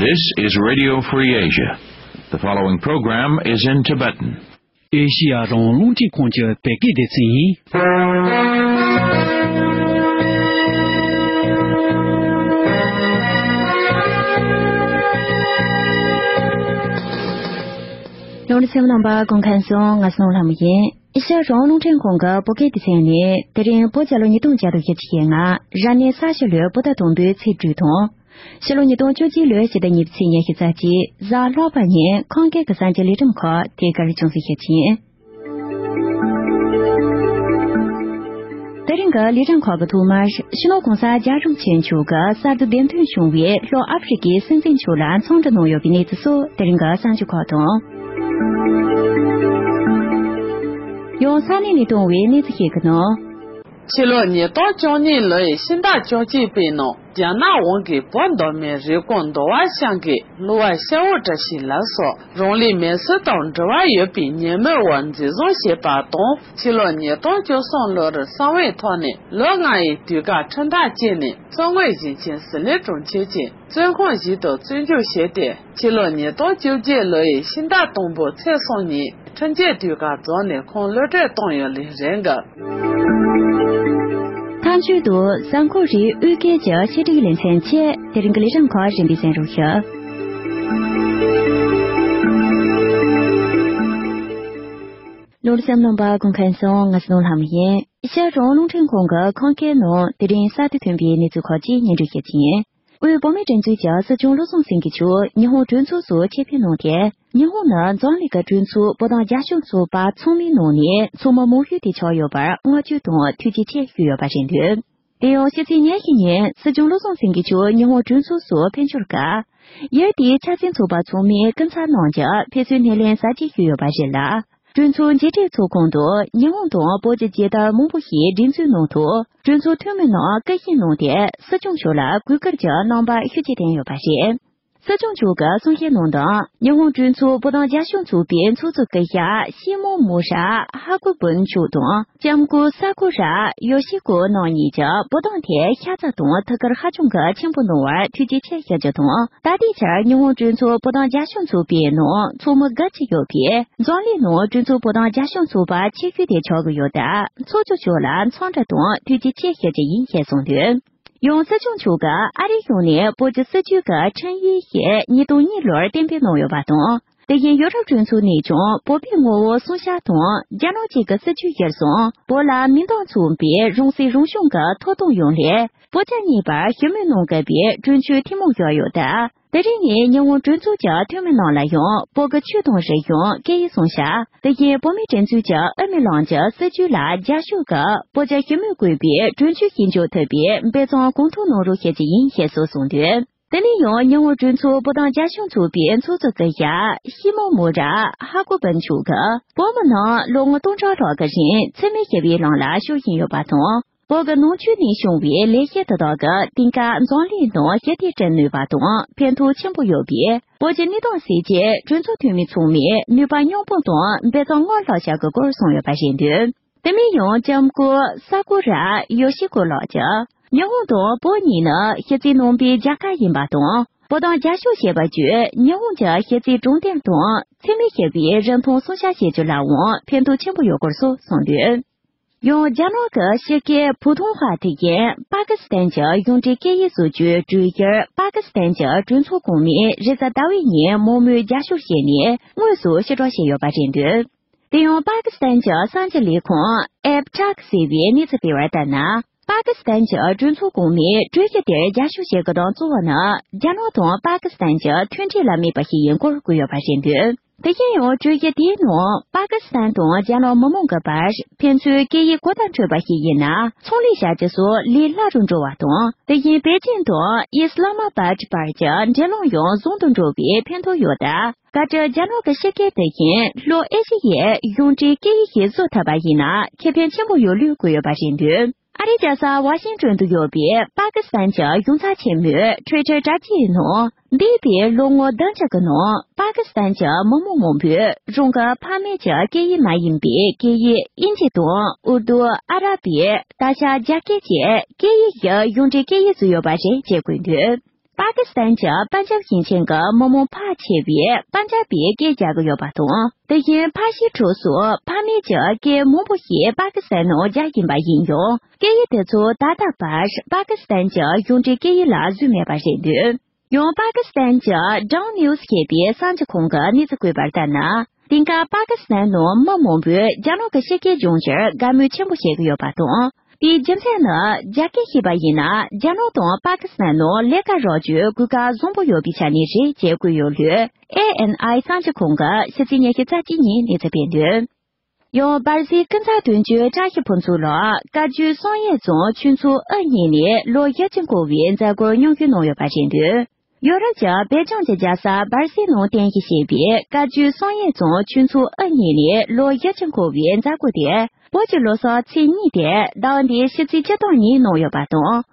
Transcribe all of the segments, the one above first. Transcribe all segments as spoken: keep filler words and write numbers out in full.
This is Radio Free Asia. The following program is in Tibetan. ཨེ་ཤི་ཡ་རང་དབང་རླུང་འཕྲིན་ཁང་གི་བོད་སྐད་སྡེ་ཚན་ཡིན། ལོ་རེ་སེམས་ནང་པ་གོང་ཁན་སོང་ང་སོང་ལྷ་མོ་ཡིན། ཨེ་ཤ་རང་རླུང་འཕྲིན་ཁང་གི་བོད་སྐད་སྡེ་ཚན་ནས་དེ་རིང་བོད་རྒྱལ་ལོ་ཉིས་སྟོང་བརྒྱ་དང་བཞི་བཅུ་ཞེ་ལྔ་རབ་གནས་ས་བྱི་ལོའི་བོད་ཟླ་དང་པོའི་ཚེས་དྲུག་དང་། ཕྱི་ལོ་ཉིས་སྟོང་བཅོ་བརྒྱད་ལོའི་ཕྱི་ཟླ་གཉིས་པའི་ཚེས་ཉི་ཤུ་རྩ་གཅིག་གཟའ་ལྷག་པ་ཉིན་ཁམས་སྐད་ཀྱི་གསར་འགྱུར་ལས་རིམ་ཁག་དེ་གར་ཅུང་ཟད་ཞིབ་ཕྲ་ཡིན། དེ་རིང་གི་ལས་རིམ་ཁག་གི་ཐོག་མར་སྤྱི་ནོར་གོང་ས་རྒྱལ་བ་རིན་པོ་ཆེ་མཆོག་གིས་གསར་དུ་འདེམས་ཐོན་བྱུང་བའི་ལྷོ་ཨ་ཧྥེ་རི་ཁའི་སྲིད་འཛིན་མཆོག་ལ་འཚམས་འདྲི་གནང་ཡོད་པའི་གནས་ཚུལ་སོགས་དེ་རིང་གི་གསར་འགྱུར་ཁག་དང་། ཡང་ས་གནས་ནས་བཏང་བའི་གནས་ཚུལ་ཞིག་གི་ནང་། ཕྱི་ལོ་ཉིས་སྟོང་བཅུ་གཉིས་ལོའི་ཕྱི་ཟླ་བཅུ་གཅིག་པའི་ནང་རྒྱ་ནག་དབང་གིས་བོད་མདོ་སྨད་རེབ་གོང་མདོ་བ་ཤང་གི་གླུ་བ་ཤ་བོ་བཀྲ་ཤིས་ལགས་སུ་རང་ལུས་མེར་སྲེག་དང་འབྲེལ་བ་ཡོད་པའི་ཉེས་མོལ་འོག་འཛིན་བཟུང་བྱས་པ་དང་། ཕྱི་ལོ་ཉིས་སྟོང་བཅུ་གསུམ་ལོར་གསང་བའི་ཐོག་ནས་ལོ་ལྔ་ཡི་དུས་བཀག་ཁྲིམས་ཐག་བཅད་ནས། མཚོ་སྔོན་ཞིང་ཆེན་ཟི་ལིང་གྲོང་ཁྱེར་གྱི་བཙོན་ཁང་ཞིག་ཏུ་བཙོན་འཇུག་བྱས་ཏེ། ཕྱི་ལོ་ཉིས་སྟོང་བཅོ་བརྒྱད་ལོའི་ཕྱི་ཟླ་དང་པོ་ཚེས་གསུམ་ཉིན་ཁྲིམས་ཆད་དུས་བཀག་རྫོགས་ནས་ཁོང་གློད་གྲོལ་བཏང་ཡོད་ལུགས་རེད་འདུག། མཐའ་མཇུག་ཏུ་གཟའ་འཁོར་རེའི་དབུས་སྐད་ཀྱི་ཕྱི་དྲིལ་ལེ་ཚན་བཅས་དེ་རིང་གི་ལས་རིམ་ཁག་རིམ་པས་གསན་རོགས་ཞུ། ལོ་རེ་སེམས་ནང་པ་གོང་ཁན་སོང་ང་སོང་ལྷ་མོ་ཡིན། ཨེ་ཤ་རང་དབང་རླུང་འཕྲིན་ཁང་གི་ཁམས་སྐད་ནང་དེ་རིང་གསར་དུ་ཐོན་པའི་གནས་ཚུལ་ཁག་ཅིག་སྙན་སྒྲོན་ཞུ་རྒྱུ་ཡིན། དབུས་བོད་མིའི་སྒྲིག་འཛུགས་ཀྱི་སྲིད་སྐྱོང་བློ་བཟང་སེང་གེ་མཆོག་ཉི་ཧོང་གྲོས་ཚོགས་སུ་ཆེད་ཕེབས་གནང་སྟེ། ཉི་ཧོང་ནི་འཛམ་གླིང་གི་གྲོས་ཚོགས་བོད་དོན་རྒྱབ་སྐྱོར་ཚོགས་པ་ཚང་མའི་ནང་ནས་ཚང་མ་མང་ཤོས་དེ་ཆགས་ཡོད་པར་བསྔགས་བརྗོད་དང་ཐུགས་རྗེ་ཆེ་ཞུས་ཡོད་པ་རེད་འདུག། དེ་ཡང་ཕྱི་ཚེས་ཉི་ཤུ་ཉིན་སྲིད་སྐྱོང་བློ་བཟང་སེང་གེ་མཆོག་ཉི་ཧོང་གྲོས་ཚོགས་སུ་ཕེབས་འབྱོར་སྐབས། ཡུལ་དེའི་ཆབ་སྲིད་ཚོགས་པ་ཚང་མས་སྐུ་ཚབ་གནང་རྒྱུ་ཕེབས་བསུའི་སྣེ་ལེན་གཟབ་རྒྱས་ཞུས་ཡོད་པ་རེད་ལ། གྲོས་ཚོགས་མཇལ་འཕྲད་ཚོགས་ཁང་དུ་ཉི་ཧོང་དང་བོད་ཀྱི་རྒྱལ་དར་མང་པོ་ཞིག་སྒྲེང་འཛུགས་གནང་ཐོག་གྲོས་ཚོགས་འཐུས་མི་རྣམས་སྐུ་ཞབས་གནང་སྟེ་སྲིད་སྐྱོང་མཆོག་ལ་གུས་བཀུར་གྱི་རྣམ་པ་ཤུགས་ཆེ་བསྟན་ཡོད་པ་རེད། སྲིད་སྐྱོང་མཆོག་གིས་གསུང་བཤད་གནང་དོན། ཉི་ཧོང་གྲོས་ཚོགས་བོད་དོན་རྒྱབ་སྐྱོར་ཚོགས་པའི་ཚོགས་གཙོ་སྐུ་ཞབས་ཤི་མོ་མོ་ར་ཧ་ཀོ་བུན་མཆོག་དང་། ལྕམ་སྐུ་ས་ཀུ་ར་ཡོ་ཤི་ཀོ་རྣམ་གཉིས་ཀྱིས་བོད་དོན་ཐད་ཤ་ཚ་དང་ཐུགས་ཁུར་ཧ་ཅང་གི་ཆེན་པོ་གནང་བར་ཐུགས་རྗེ་ཆེ་ཞུ་རྒྱུ་དང་། ད་ལྟའི་ཆར་ཉི་ཧོང་གྲོས་ཚོགས་བོད་དོན་རྒྱབ་སྐྱོར་ཚོགས་པའི་ནང་ཚོགས་མི་དགུ་ཅིག་ཡོད་པས། འཛམ་གླིང་ནང་གྲོས་ཚོགས་བོད་དོན་རྒྱབ་སྐྱོར་ཚོགས་པ་ཆེ་ཤོས་དེ་ཆགས་ཀྱི་ཡོད་སྟབས། ཚོགས་གཙོ་མཆོག་ལ་འཚམས་འདྲི་དང་ཐུགས་རྗེ་ཆེ་ཞུ་རྒྱུ་ཡིན་ཞེས་གསུངས་འདུག། ཡང་སྲིད་སྐྱོང་མཆོག་གིས་ཨ་རིའི་གཞུང་ནས་བོད་ཀྱི་སྲིད་བྱུས་ཀྱི་ཁྲིམས་ཡིག་ཞིག་ཉིས་སྟོང་གཉིས་ལོར་གཏན་འབེབས་གནང་ཡོད་པ་དང་། དེ་བཞིན་ཡུ་རོབ་གྲོས་ཚོགས་ནས་ཀྱང་བོད་པའི་ངོ་བོ་སྲུང་སྐྱོབ་དང་རྒྱ་ནག་བཅས་ཀྱི་སྲིད་བྱུས་གཞིར་བཟུང་བོད་ལ་མི་འདང་མཚུངས་པའི་རང་སྲིད་རང་སྐྱོང་གི་ཐོབ་ཐང་ཡོང་སླད་བོད་རྒྱ་གཉིས་བར་ཞི་མོལ་གནང་དགོས་པའི་གྲོས་ཆོད་ཐུན་མོང་བཞག་ཡོད་སྟབས། དེ་རིང་ཉིན་ཉི་ཧོང་གྲོས་ཚོགས་ཀྱི་འཐུས་མི་རྣམས་ལ་ཡང་བོད་ཀྱི་ཆོས་དང་རིག་གཞུང་། སྐད་ཡིག་སྲུང་སྐྱོབ། དེ་བཞིན་བོད་མིའི་སྒྲིག་འཛུགས་ཀྱི་དབུ་མའི་ལམ་གྱི་སྲིད་བྱུས་ལ་རྒྱབ་སྐྱོར་སྐབས་བོད་རྒྱ་ཞི་མོལ་དགོས་པའི་གྲོས་ཆོད་ཞིག་འཇོག་ཐུབ་པའི་འབད་བརྩོན་གང་ཐུབ་གནང་རོགས་ཞུ་རྒྱུ་ཡིན་ཞེས་སོགས་གསུངས་འདུག། དེ་ནས་ཡང་ཉི་ཧོང་གྲོས་ཚོགས་བོད་དོན་རྒྱབ་སྐྱོར་ཚོགས་པའི་ཚོགས་གཙོ་སྐུ་ཞབས་ཤི་མོ་མོ་ར་ཧ་ཀོ་བུན་མཆོག་གིས་བོད་མི་རྣམས་ལོ་ངོ་སྟོང་ཕྲག་ལྷག་གི་རིང་འཚེ་མེད་ཞི་བའི་ལམ་ལ་ཕྱོགས་བཞིན་ཡོད་པ་དང་། བོད་ཀྱི་ནང་ཆོས་ནས་བྱུང་བའི་ལེགས་བཤད་དེ་དག་གིས་དེང་སྐབས་འཛམ་གླིང་ནང་ཞི་བདེ་བསྐྲུན་ནུས་པ་དང་ཕན་ཐོགས་ཆེན་པོ་ཡོད་པས། བོད་ཀྱི་གནས་སྟངས་གསལ་ཆེད་གྲོས་ཚོགས་འཐུས་མི་ཚང་མས་ནུས་པ་མཉམ་སྤུངས་དང་འབད་བརྩོན་སྔར་ལྷག་བྱ་དགོས་སྐོར་གསུངས་ཡོད་པ་རེད་འདུག། དེ་མིན་ཡང་ལྕམ་སྐུ་ས་ཀུ་ར་ཡོ་ཤི་ཀོ་ལགས་ཀྱིས་ཉི་ཧོང་དང་བོད་གཉིས་ནི་གཞི་རྩའི་ནང་པའི་རྒྱལ་ཁབ་ཡིན་པ་དང་། བོད་དོན་རྒྱབ་སྐྱོར་བྱས་པ་བརྒྱུད་ཉི་ཧོང་གི་གཞི་རྩའི་དྲང་བདེན་དང་འཚེ་མེད་ཞི་བའི་རིན་ཐང་སྲུང་སྐྱོབ་བྱེད་རྒྱུ་ལའང་ཕན་ཐོགས་ཆེན་པོ་ཡོད་སྐོར་སོགས་གསུངས་འདུག། ཡང་རྒྱ་ནག་གི་ཕྱི་སྐད་བུ་ཐུང་ཧྭ་དེ་བཞིན་པ་ཀི་སི་ཐན་གྱི་གཞུང་འབྲེལ་སྐད་ཡིག་བཟོ་རྒྱུའི་གྲོས་གཞིར་པ་ཀི་སི་ཐན་གྱི་གྲོས་ཚོགས་གོང་མས་རེས་གཟའ་ཟླ་བའི་ཉིན་མང་མོས་རྒྱབ་སྐྱོར་བྱས་ནས་དངོས་སུ་ཕྱིར་སྒྲོག་བྱས་ཡོད་པ་རེད་འདུག། དེ་ཡང་པ་ཀི་སི་ཐན་གྱི་གསར་འགྱུར་ལས་ཁུངས་ཨེབ་ཊག་ཟེར་བས་གནས་ཚུལ་སྤེལ་བར་ལྟར་ན། པ་ཀི་སི་ཐན་གྱི་གྲོས་ཚོགས་གོང་མས་གྲོས་གཞི་དེར་རྒྱབ་སྐྱོར་བྱེད་དགོས་དོན་གཙོ་བོ་ནི་རྒྱ་ནག་དང་པ་ཀི་སི་ཐན་གྱི་མཐུན་འབྲེལ་ལ་དམིགས་པ་ཞིག་ཡིན་སྐོར་བཀོད་ཡོད་པ་རེད་འདུག། དེ་བཞིན་ཡང་གྲོས་གཞི་དེའི་ནང་པ་ཀི་སི་ཐན་དང་རྒྱ་ནག་མི་མང་གི་བར་ཕན་ཚུན་སྐད་ཡིག་གང་དང་འཕྲོད་པ་ཞིག་ཡིན་ན་ཚོང་ལས་བྱ་རྒྱུ་སོགས་ལས་སླ་རུ་འགྲོ་བ་དང་། དེ་བཞིན་པེ་ཅིན་དང་ཨི་སི་ལ་མ་བཱད་བར་གྱི་འབྲེལ་ལམ་ཡང་བཟང་དུ་འགྲོ་བའི་ཕན་ཐོགས་ཡོད་སྟབས། བཀའ་ཁྲི་རྒྱ་ནག་གི་ཕྱི་སྐད་དེ་བཞིན་ལྷོ་ཨེ་ཤི་ཡའི་གཞུང་འབྲེལ་སྐད་ཡིག་ཞིག་བཟོ་ཐུབ་པ་ཡིན་ན་ཁེ་ཕན་ཆེན་པོ་ཡོད་ལུགས་བཀོད་ཡོད་པ་རེད་འདུག། ཨ་རིའི་རྒྱལ་ས་ཝ་ཤིང་ཏོན་དུ་ཡོད་པའི་པ་ཀི་སི་ཐན་གྱི་གཞུང་ཚབ་ཆེན་མོས་ཊུའི་ཊར་དྲ་རྒྱའི་ནང་། འདས་པའི་ལོ་ངོ་བདུན་ཅུ་གི་ནང་པ་ཀི་སི་ཐན་གྱི་མི་མང་མང་པོས་རང་གི་ཕ་མེས་ཀྱི་སྐད་ཡིག་མ་ཡིན་པའི་སྐད་ཡིག་དབྱིན་ཇི་དང་ཨུར་དུ། ཨ་ར་བི། ད་ཆ་རྒྱ་སྐད་བཅས་སྐད་ཡིག་བཞི་གཞུང་འབྲེལ་སྐད་ཡིག་བཟོས་ཡོད་པ་རེད་ཅེས་བཀོད་འདུག། པ་ཀི་སི་ཐན་གྱི་པན་ཇབ་ཞིང་ཆེན་གྱི་མི་མང་ཕལ་ཆེ་བས་པན་ཇབ་པའི་སྐད་རྒྱག་གི་ཡོད་པ་དང་། དེ་བཞིན་ཕ་ཤི་ཁྲོད་སོགས་ཕ་མེས་ཀྱི་སྐད་མང་པོ་ཞིག་པ་ཀི་སི་ཐན་ནང་རྒྱག་བཞིན་པ་ཡིན་ཡང་། སྐད་ཡིག་དེ་ཚོ་ད་ལྟ་བར་པ་ཀི་སི་ཐན་གྱི་གཞུང་འབྲེལ་སྐད་ཡིག་ལ་བཟོས་མེད་པ་རེད་འདུག་ཡང་པ་ཀི་སི་ཐན་གྱི་Dawn News ཞེས་པའི་གསར་འགྱུར་ཁང་གིས་གནས་ཚུལ་བཀོད་པར་ལྟར་ན། དེང་སྐབས་པ་ཀི་སི་ཐན་ནང་མི་མང་པོས་རྒྱ་ནག་གི་ཕྱི་རྒྱལ་ལྗོངས་རྒྱུར་དགའ་མོས་ཆེན་པོ་བྱེད་ཀྱི་ཡོད་པ་དང་། དེའི་རྒྱུ་མཚན་ནི་རྒྱ་སྐད་ཤེས་པ་ཡིན་ན་རྒྱ་ནག་དང་པ་ཀི་སི་ཐན་ནང་ལས་ཀ་རག་རྒྱུའི་གོ་སྐབས་བཟང་པོ་ཡོད་པའི་ཆ་ནས་རེད་ཅེས་བཀོད་ཡོད་ལུགས་ཨེ་ཨེན་ཨའི་གསར་འགྱུར་ཁང་གིས་ཕྱི་ཚེས་ཉི་ཤུ་རྩ་གཅིག་ཉིན་གནས་ཚུལ་སྤེལ་འདུག་ཡང་འབར་རྫས་ཀུན་ཚ་དོན་གཅོད་བཀྲ་ཤིས་ཕུན་ཚོགས་ལགས་བཀའ་བརྒྱུད་བསམ་ཡས་རྫོང་ཆོས་མཚོ་ཨུ་གཉིས་ནས་ལོ་བཞི་བཅུ་འཁོར་བའི་མཛད་སྒོར་མཉམ་ཞུགས་གནང་ཡོད་པ་རེད་འདུག་ཡོ་རོབ་ཀྱི་སྦེལ་ཇམ་གྱི་རྒྱལ་ས་སྦར་སེལ་ནང་རྟེན་གཞི་བྱས་པའི་བཀའ་བརྒྱུད་བསམ་ཡས་རྫོང་ཆོས་མཚོ་ཨུ་གཉིས་ནས་ལོ་བཞི་བཅུ་འཁོར་བའི་མཛད་སྒོ་དེ་བོད་ཀྱི་ལོ་གསར་ཚེས་གཉིས་ཏེ་ཟླ་བ་འདིའི་ཕྱི་ཚེས་བཅུ་དང་གཉིས་གནང་ཡོད་པ་དང་།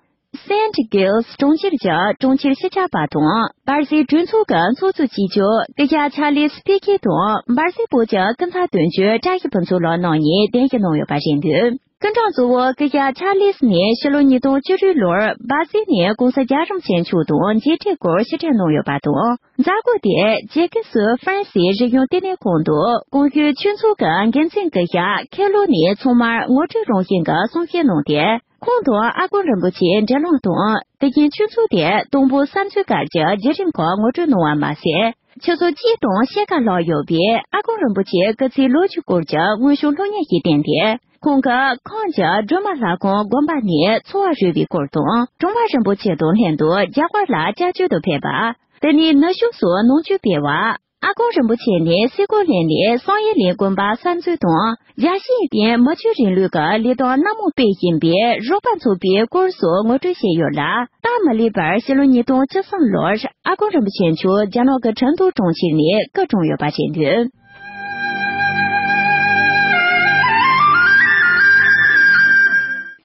སེན་ཊི་ཀིལ་སི་གྲོང་ཁྱེར་གྱི་གྲོང་ཁྱེར་སྤྱི་ཁྱབ་པ་དང་སྦར་སེལ་གྲོས་ཚོགས་ཀྱི་ཚོགས་གཙོ་གཅིག་གྱུར་སྐུ་ཞབས་ཆར་ལིས་ཕི་ཁེ་དང་སྦར་སེལ་བོད་ཀྱི་ཀུན་བཟང་དོན་གཅོད་བཀྲ་ཤིས་ཕུན་ཚོགས་ལགས་རྣམ་གཉིས་གདན་ཞུ་གནང་ཡོད་པ་རེད་འདུག་སྐུ་དྲག་གཙོ་བོ་སྐུ་ཞབས་ཆར་ལིས་ནས་ཕྱི་ལོ་ཉིས་སྟོང་བཅུ་དྲུག་ལོར་སྦར་སེལ་ནས་གོང་ས་རྒྱལ་བ་རིན་པོ་ཆེ་མཆོག་དང་མཇལ་འཕྲད་སྐོར་ཕྱིར་དྲན་གནང་ཡོད་པ་དང་། མཛད་སྒོ་དེ་རྒྱ་སྐད་སུ་ཧྥ་རན་སིའི་རིག་གཞུང་ལྟེ་གནས་ཁང་དུ་གོང་ཞུས་ཆོས་ཚོགས་ཀྱི་འགན་འཛིན་སྐུ་ཞབས་ཁེ་ལོ་ནས་ཚང་མར་ངོ་སྤྲོད་རང་བཞིན་གྱི་གསུང་བཤད་གནང་སྟེ། ཁོང་དང་ཨ་དཀོན་རིན་པོ་ཆེའི་འབྲེལ་ལམ་དང་། དེ་བཞིན་ཆོས་ཚོགས་དེ་དང་པོ་གསར་འཛུགས་སྐབས་ཀྱི་བརྒྱུད་རིམ་སྐོར་ངོ་སྤྲོད་གནང་བ་མ་ཟད། ཆུ་ཚོད་གཅིག་དང་ཕྱེད་ཀ་ལྷག་ཡོད་པའི་ཨ་དཀོན་རིན་པོ་ཆེའི་སྐུ་ཚེའི་ལོ་རྒྱུས་སྐོར་གྱི་དངོས་བྱུང་སློབ་གཉེར་ཞིག་བསྟན་ཏེ། ཁོང་གིས་ཁམས་ཀྱི་སྒྲོལ་མ་ལྷ་ཁང་དགོན་པ་ནས་འཚོ་བ་རོལ་བའི་སྐོར་དང་། གྲོང་པ་རིན་པོ་ཆེ་དང་ལྷན་དུ་རྒྱ་གར་ལ་སྐྱབས་བཅོལ་དུ་ཕེབས་པ། དེ་ནས་ནུབ་ཕྱོགས་སུ་ནང་ཆོས་སྤེལ་བ། ཨ་དཀོན་རིན་པོ་ཆེ་ནས་སའི་གོ་ལའི་ནས་བསམ་ཡས་གླིང་དགོན་པ་གསར་འཛུགས་དང་། རྒྱལ་སྤྱིའི་སྟེང་མི་ཆོས་རིང་ལུགས་ཀྱི་ལས་དོན་སྣ་མང་སྤེལ་བཞིན་པའི་རོགས་པ་ཚོགས་པའི་སྐོར་སོགས་ངོ་སྤྲོད་བྱས་ཡོད་ལ། སྟབས་མ་ལེགས་པར་ཕྱི་ལོ་ཉིས་སྟོང་བཅུ་གསུམ་ལོར་ཨ་དཀོན་རིན་པོ་ཆེ་མཆོག་རྒྱ་ནག་གི་ཁྲིན་ཏུའུ་གྲོང་ཁྱེར་ནས་སྐུ་གྲོངས་ཡོད་པ་རེད་འདུག་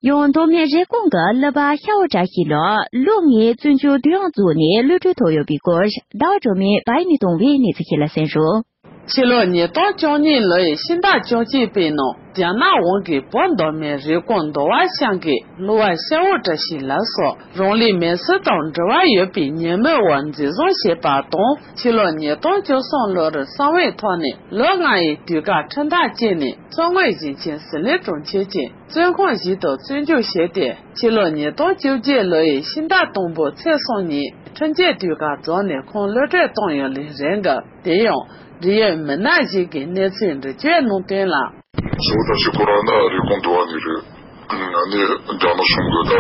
ཡང་མདོ་སྨད་རེབ་གོང་གི་གླུ་པ་ཤ་བོ་བཀྲ་ཤིས་ལགས་ལོ་ལྔའི་བཙོན་འཇུག་བསྡུ་ཡག་རྫོགས་ནས་གློད་གྲོལ་ཐོབ་ཡོད་པའི་སྐོར། ཟླ་བ་སྒྲོལ་མས་བལ་ཡུལ་ནས་བཏང་བའི་གནས་ཚུལ་ཞིག་ལ་གསན་རོགས། ཕྱི་ལོ་ཉིས་སྟོང་བཅུ་གཉིས་ལོའི་ཕྱི་ཟླ་བཅུ་གཅིག་པའི་ནང་རྒྱ་ནག་དབང་གིས་བོད་མདོ་སྨད་རེབ་གོང་མདོ་བ་ཤང་གི་གླུ་བ་ཤ་བོ་བཀྲ་ཤིས་ལགས་སུ་རང་ལུས་མེར་སྲེག་དང་འབྲེལ་བ་ཡོད་པའི་ཉེས་མིང་འོག་འཛིན་བཟུང་བྱས་པ་དང་། ཕྱི་ལོ་ཉིས་སྟོང་བཅུ་གསུམ་ལོར་གསང་བའི་ཐོག་ནས་ལོ་ལྔ་ཡི་དུས་བཀག་ཁྲིམས་ཐག་བཅད་ནས། མཚོ་སྔོན་ཞིང་ཆེན་ཟི་ལིང་གྲོང་ཁྱེར་གྱི་བཙོན་ཁང་ཞིག་ཏུ་བཙོན་འཇུག་བྱས་ཏེ། ཕྱི་ལོ་ཉིས་སྟོང་བཅོ་བརྒྱད་ལོ་ཡི་ཕྱི་ཟླ་དང་པོ་ཚེས་གསུམ་ཉིན་ཁྲིམས་ཆད་དུས་བཀག་རྫོགས་ནས་ཁོང་གློད་གྲོལ་བཏང་ཡོད་ལུགས་རེད་འདུག་དེ་ཡང་འབྲེལ་ཡོད་མི་སྣ་ཞིག་གིས་གནས་ཚུལ་འདྲི་གཅོད་གནང་དོན་ལ། ཤ་བོ་བཀྲ་ཤིས་ཁོ་རང་ནི་རེབ་གོང་མདོ་བ་ནས་རེད། ཨ་ནི་རྒྱ་ནག་གཞུང་གིས་ད་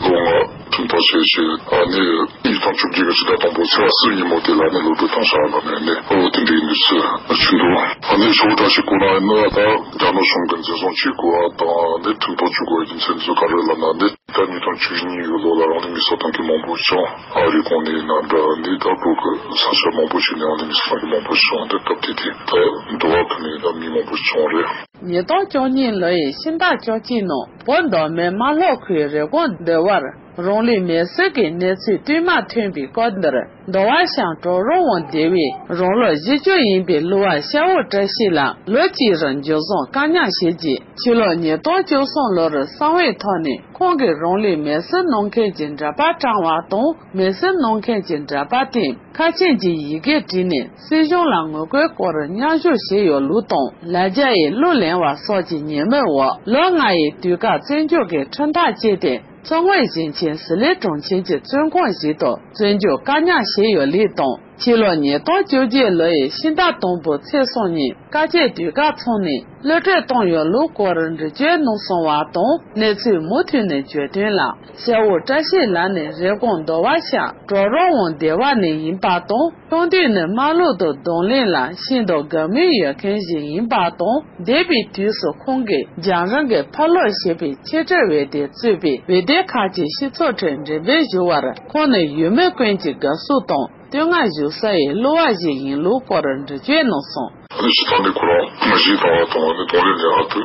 ལོ་ལྔ་ཁྲིམས་ཐག་བཅད་བྱས། ཨ་ནི་ཉིས་སྟོང་བཅོ་བརྒྱད་ཀྱི་ཕྱི་ཟླ་དང་པོ་ཚེས་པ་གསུམ་ཉིན་མོ་དེ་ལ་ནི་གློད་གྲོལ་བཏང་བཞག་ལབ་ནས་ནི། ཨོ་དེ་འདྲའི་གནས་ཚུལ་བྱུང་འདུག་ཨ་ནི་ཤ་བོ་བཀྲ་ཤིས་ཁོ་རང་ནི་ད་རྒྱ་ནག་གཞུང་གིས་འཛིན་བཟུང་བྱེད་དགོས་པ་དང་ནི་ཁྲིམས་ཐག་གཅོད་དགོས་པའི་རྒྱུ་མཚན་ཚོ་ག་རེ་ལབ་ན་ནི། ད་ཉིས་སྟོང་བཅུ་གཉིས་ཀྱི་ལོ་ལ་རང་ལུས་མེར་སྲེག་བཏང་མཁན་མང་པོ་བྱུང་། ཨ་རི་གོང་ནས་ཡིན་ན་འདྲ། ནི་ད་བོད་ཀྱི་ས་ཆ་མང་པོ་ཞིག་ནས་རང་ལུས་མེར་སྲེག་བཏང་མཁན་མང་པོ་བྱུང་། དེ་སྐབས་དེ་དུས་ད་འདུལ་བ་ཁུལ་ནས་ད་མི་མང་པོ་བྱུང་རེད། ཉིས་སྟོང་བཅུ་གཉིས་ལོ་ཡི་ཕྱི་ཟླ་བཅུ་གཅིག་ནང་བོད་མདོ་སྨད་རྨ་ལྷོ་ཁུལ་རེབ་གོང་སྡེ་བར་རང་ལུས་མེར་སྲེག་གི་གནས་ཚུལ་བསྟུད་མར་ཐོན་པའི་སྐབས་འདིར། མདོ་བ་ཤང་གྲོག་རོང་དབང་སྡེ་བའི་རང་ལོ་བཞི་བཅུ་ཡིན་པའི་གླུ་བ་ཤ་བོ་བཀྲ་ཤིས་ལགས་ལོ་གཅིག་རིང་འཇུ་བཟུང་བཀག་ཉར་བྱས་རྗེས། ཕྱི་ལོ་ཉིས་སྟོང་བཅུ་གསུམ་ལོར་གསང་བའི་ཐོག་ནས་ཁོང་གིས་རང་ལུས་མེར་སྲེག་གནང་མཁན་གྱི་འདྲ་པར་བཀྲམ་པ་དང་། མེར་སྲེག་གནང་མཁན་གྱི་འདྲ་པར་སྟེང་ཁ་ཆེམས་ཀྱི་ཡི་གེ་བྲིས་ནས་སྲིད་གཞུང་ལ་ངོ་རྒོལ་སྐོར་མཉམ་ཞུགས་བྱས་ཡོད་ལུགས་དང་། ལ་རྒྱ་ཡི་གླུ་ལེན་པ་སོགས་ཀྱི་ཉེས་མིང་འོག་ལོ་ལྔ་ཡི་དུས་བཀག་བཙོན་འཇུག་གི་ཁྲིམས་ཐག་བཅད་དེ། མཚོ་སྔོན་ཞིང་ཆེན་ཟི་ལིང་གྲོང་ཁྱེར་གྱི་བཙོན་ཁང་ཞིག་ཏུ་བཙོན་འཇུག་བཀག་ཉར་བྱས་ཡོད་ལུགས་དང་། ཕྱི་ལོ་ཉིས་སྟོང་བཅོ་བརྒྱད་ལོ་ཡི་ཕྱི་ཟླ་དང་པོ་ཚེས་གསུམ་ཉིན་བཀའ་ཆད་དུས་བཀག་ཚང་ནས་གློད་གྲོལ་བཏང་ཡོད་ལུགས་སྐོར་འགྲེལ་བརྗོད་གནང་སོང་བ་དང་། གནས་ཚུལ་མུ་མཐུད་ནས་བརྗོད་དོན་ལ། ཤ་བོ་བཀྲ་ཤིས་ལགས་ནི་རེབ་གོང་མདོ་བ་ཤང་གྲོག་རོང་དབང་སྡེ་བ་ནས་ཡིན་པ་དང་། ཆུང་དུས་ནས་རྨ་ལྷོ་དང་རྡུང་ལེན་ལ་ཤིན་ཏུ་དགའ་མོས་ཡོད་མཁན་ཞིག་ཡིན་པ་དང་། འདས་པའི་དུས་སུ་ཁོང་གིས་རྒྱང་རིང་གི་ཕ་ལོ་ཞེས་པའི་ཆེད་སྒྲིག་འོད་སྡེར་གཙོས་པའི་འོད་སྡེ་ཁག་ཅིག་སྤྱི་ཚོགས་ཁྲོད་འགྲེམས་སྤེལ་ཞུ་བར་ཁོང་ནི་ཡུལ་མི་ཀུན་གྱི་དགའ་བསུ་དང་བསྟོད་བསྔགས་ཞུ་ས་ཡི་གླུ་བ་ཞིག་ཡིན་ལུགས་སྐོར་འགྲེལ་བརྗོད་གནང་སོང་། ཨ་ནི་སྤྱིར་བཏང་ནི་ཁོ་རང་མ་གཞི་བཏང་བ་དང་ནི་རྡུང་ལེན་ལས་ཨ་ཏི་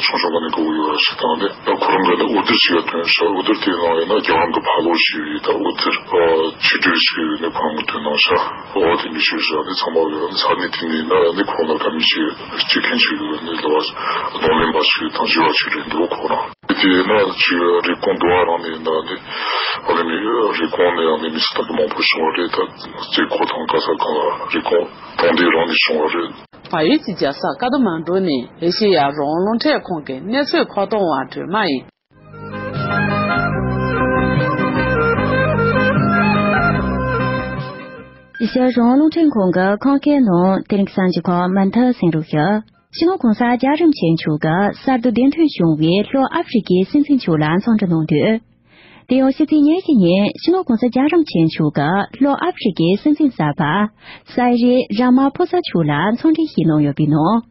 ཆུང་ཆུང་ག་ནས་དགའ་བོ་ཡོད་ར་ཞིག་དང་ནི། ད་ཁོ་རང་གི་ནི་འོད་སྡེར་ཅིག་ཡ་ཐོན་ཤག་འོད་སྡེར་དེའི་ནང་ཡོད་ན་རྒྱང་རིང་གི་ཕ་ལོ་ཞིག་ཡོད། ད་འོད་སྡེར་ཆེད་སྒྲིག་ཞིག་ཡོད་ནི་ཁོ་རང་གི་ཐོན་གནང་ཤག་འོ་དེ་ནི་ཤོད་ཤག་ནི་ཚང་མ་ཡོད་ནི་ས་གནས་དེ་ནས་ཡིན་ན་ཡང་ནི་ཁོ་རང་ལ་དགའ་མོས་ཞིག་སྐྱེ་མཁན་ཞིག་ཡོད་ནི་ལ་བ་རྡུང་ལེན་པ་ཞིག་དང་ཞི་བ་ཞིག་རེད་འདུག་ཁོ་རང་། དེས་ན་ཅིག་རེབ་གོང་འདུལ་བ་རང་ནས་ན་ནི་ཨ་ནི་མི་རེབ་གོང་ནས་ཨ་ནི་མི་སུ་དག་གི་མང་པོ་བྱུང་བ་རེད། ད་རྩེ་ཁོག་དང་ག་ས་གང་ལ་རེབ་གོང་གྲོང་སྡེ་རང་ནས་བྱུང་བ་རེད། བལ་ཡུལ་གྱི་རྒྱལ་ས་ཀ་ཐ་མན་གྲུ་ནས་ཨེ་ཤེ་ཡ་རང་དབང་རླུང་འཕྲིན་ཁང་གི་གནས་ཚུལ་ཁ་བཏང་བ་སྒྲོལ་མ་ཡིན། ཨེ་ཤེ་ཡ་རང་དབང་རླུང་འཕྲིན་ཁང་གི་ཁམས་སྐད་ནང་དེ་རིང་གསར་འགྱུར་ཁག་མུ་མཐུད་གསན་རོགས་ཞུ། སྤྱི་ནོར་༸གོང་ས་རྒྱལ་བ་རིན་པོ་ཆེ་མཆོག་གིས་གསར་དུ་གདན་དྲངས་བྱུང་བའི་ལྷོ་ཨ་ཧྥེ་རི་ཀའི་སྲིད་འཛིན་མཆོག་ལ་འཚམས་འདྲི་གནང་དོན། དེ་ཡང་ཕྱི་ཚེས་ཉེར་བཞི་ཉིན་སྤྱི་ནོར་༸གོང་ས་རྒྱལ་བ་རིན་པོ་ཆེ་མཆོག་གིས་ལྷོ་ཨ་ཧྥེ་རི་ཀའི་སྲིད་འཛིན་གསར་པ་སའི་རི་ར་མ་ཕོ་ས་མཆོག་ལ་འཚམས་འདྲི་ཞུས་གནང་ཡོད་པའི་ནང་།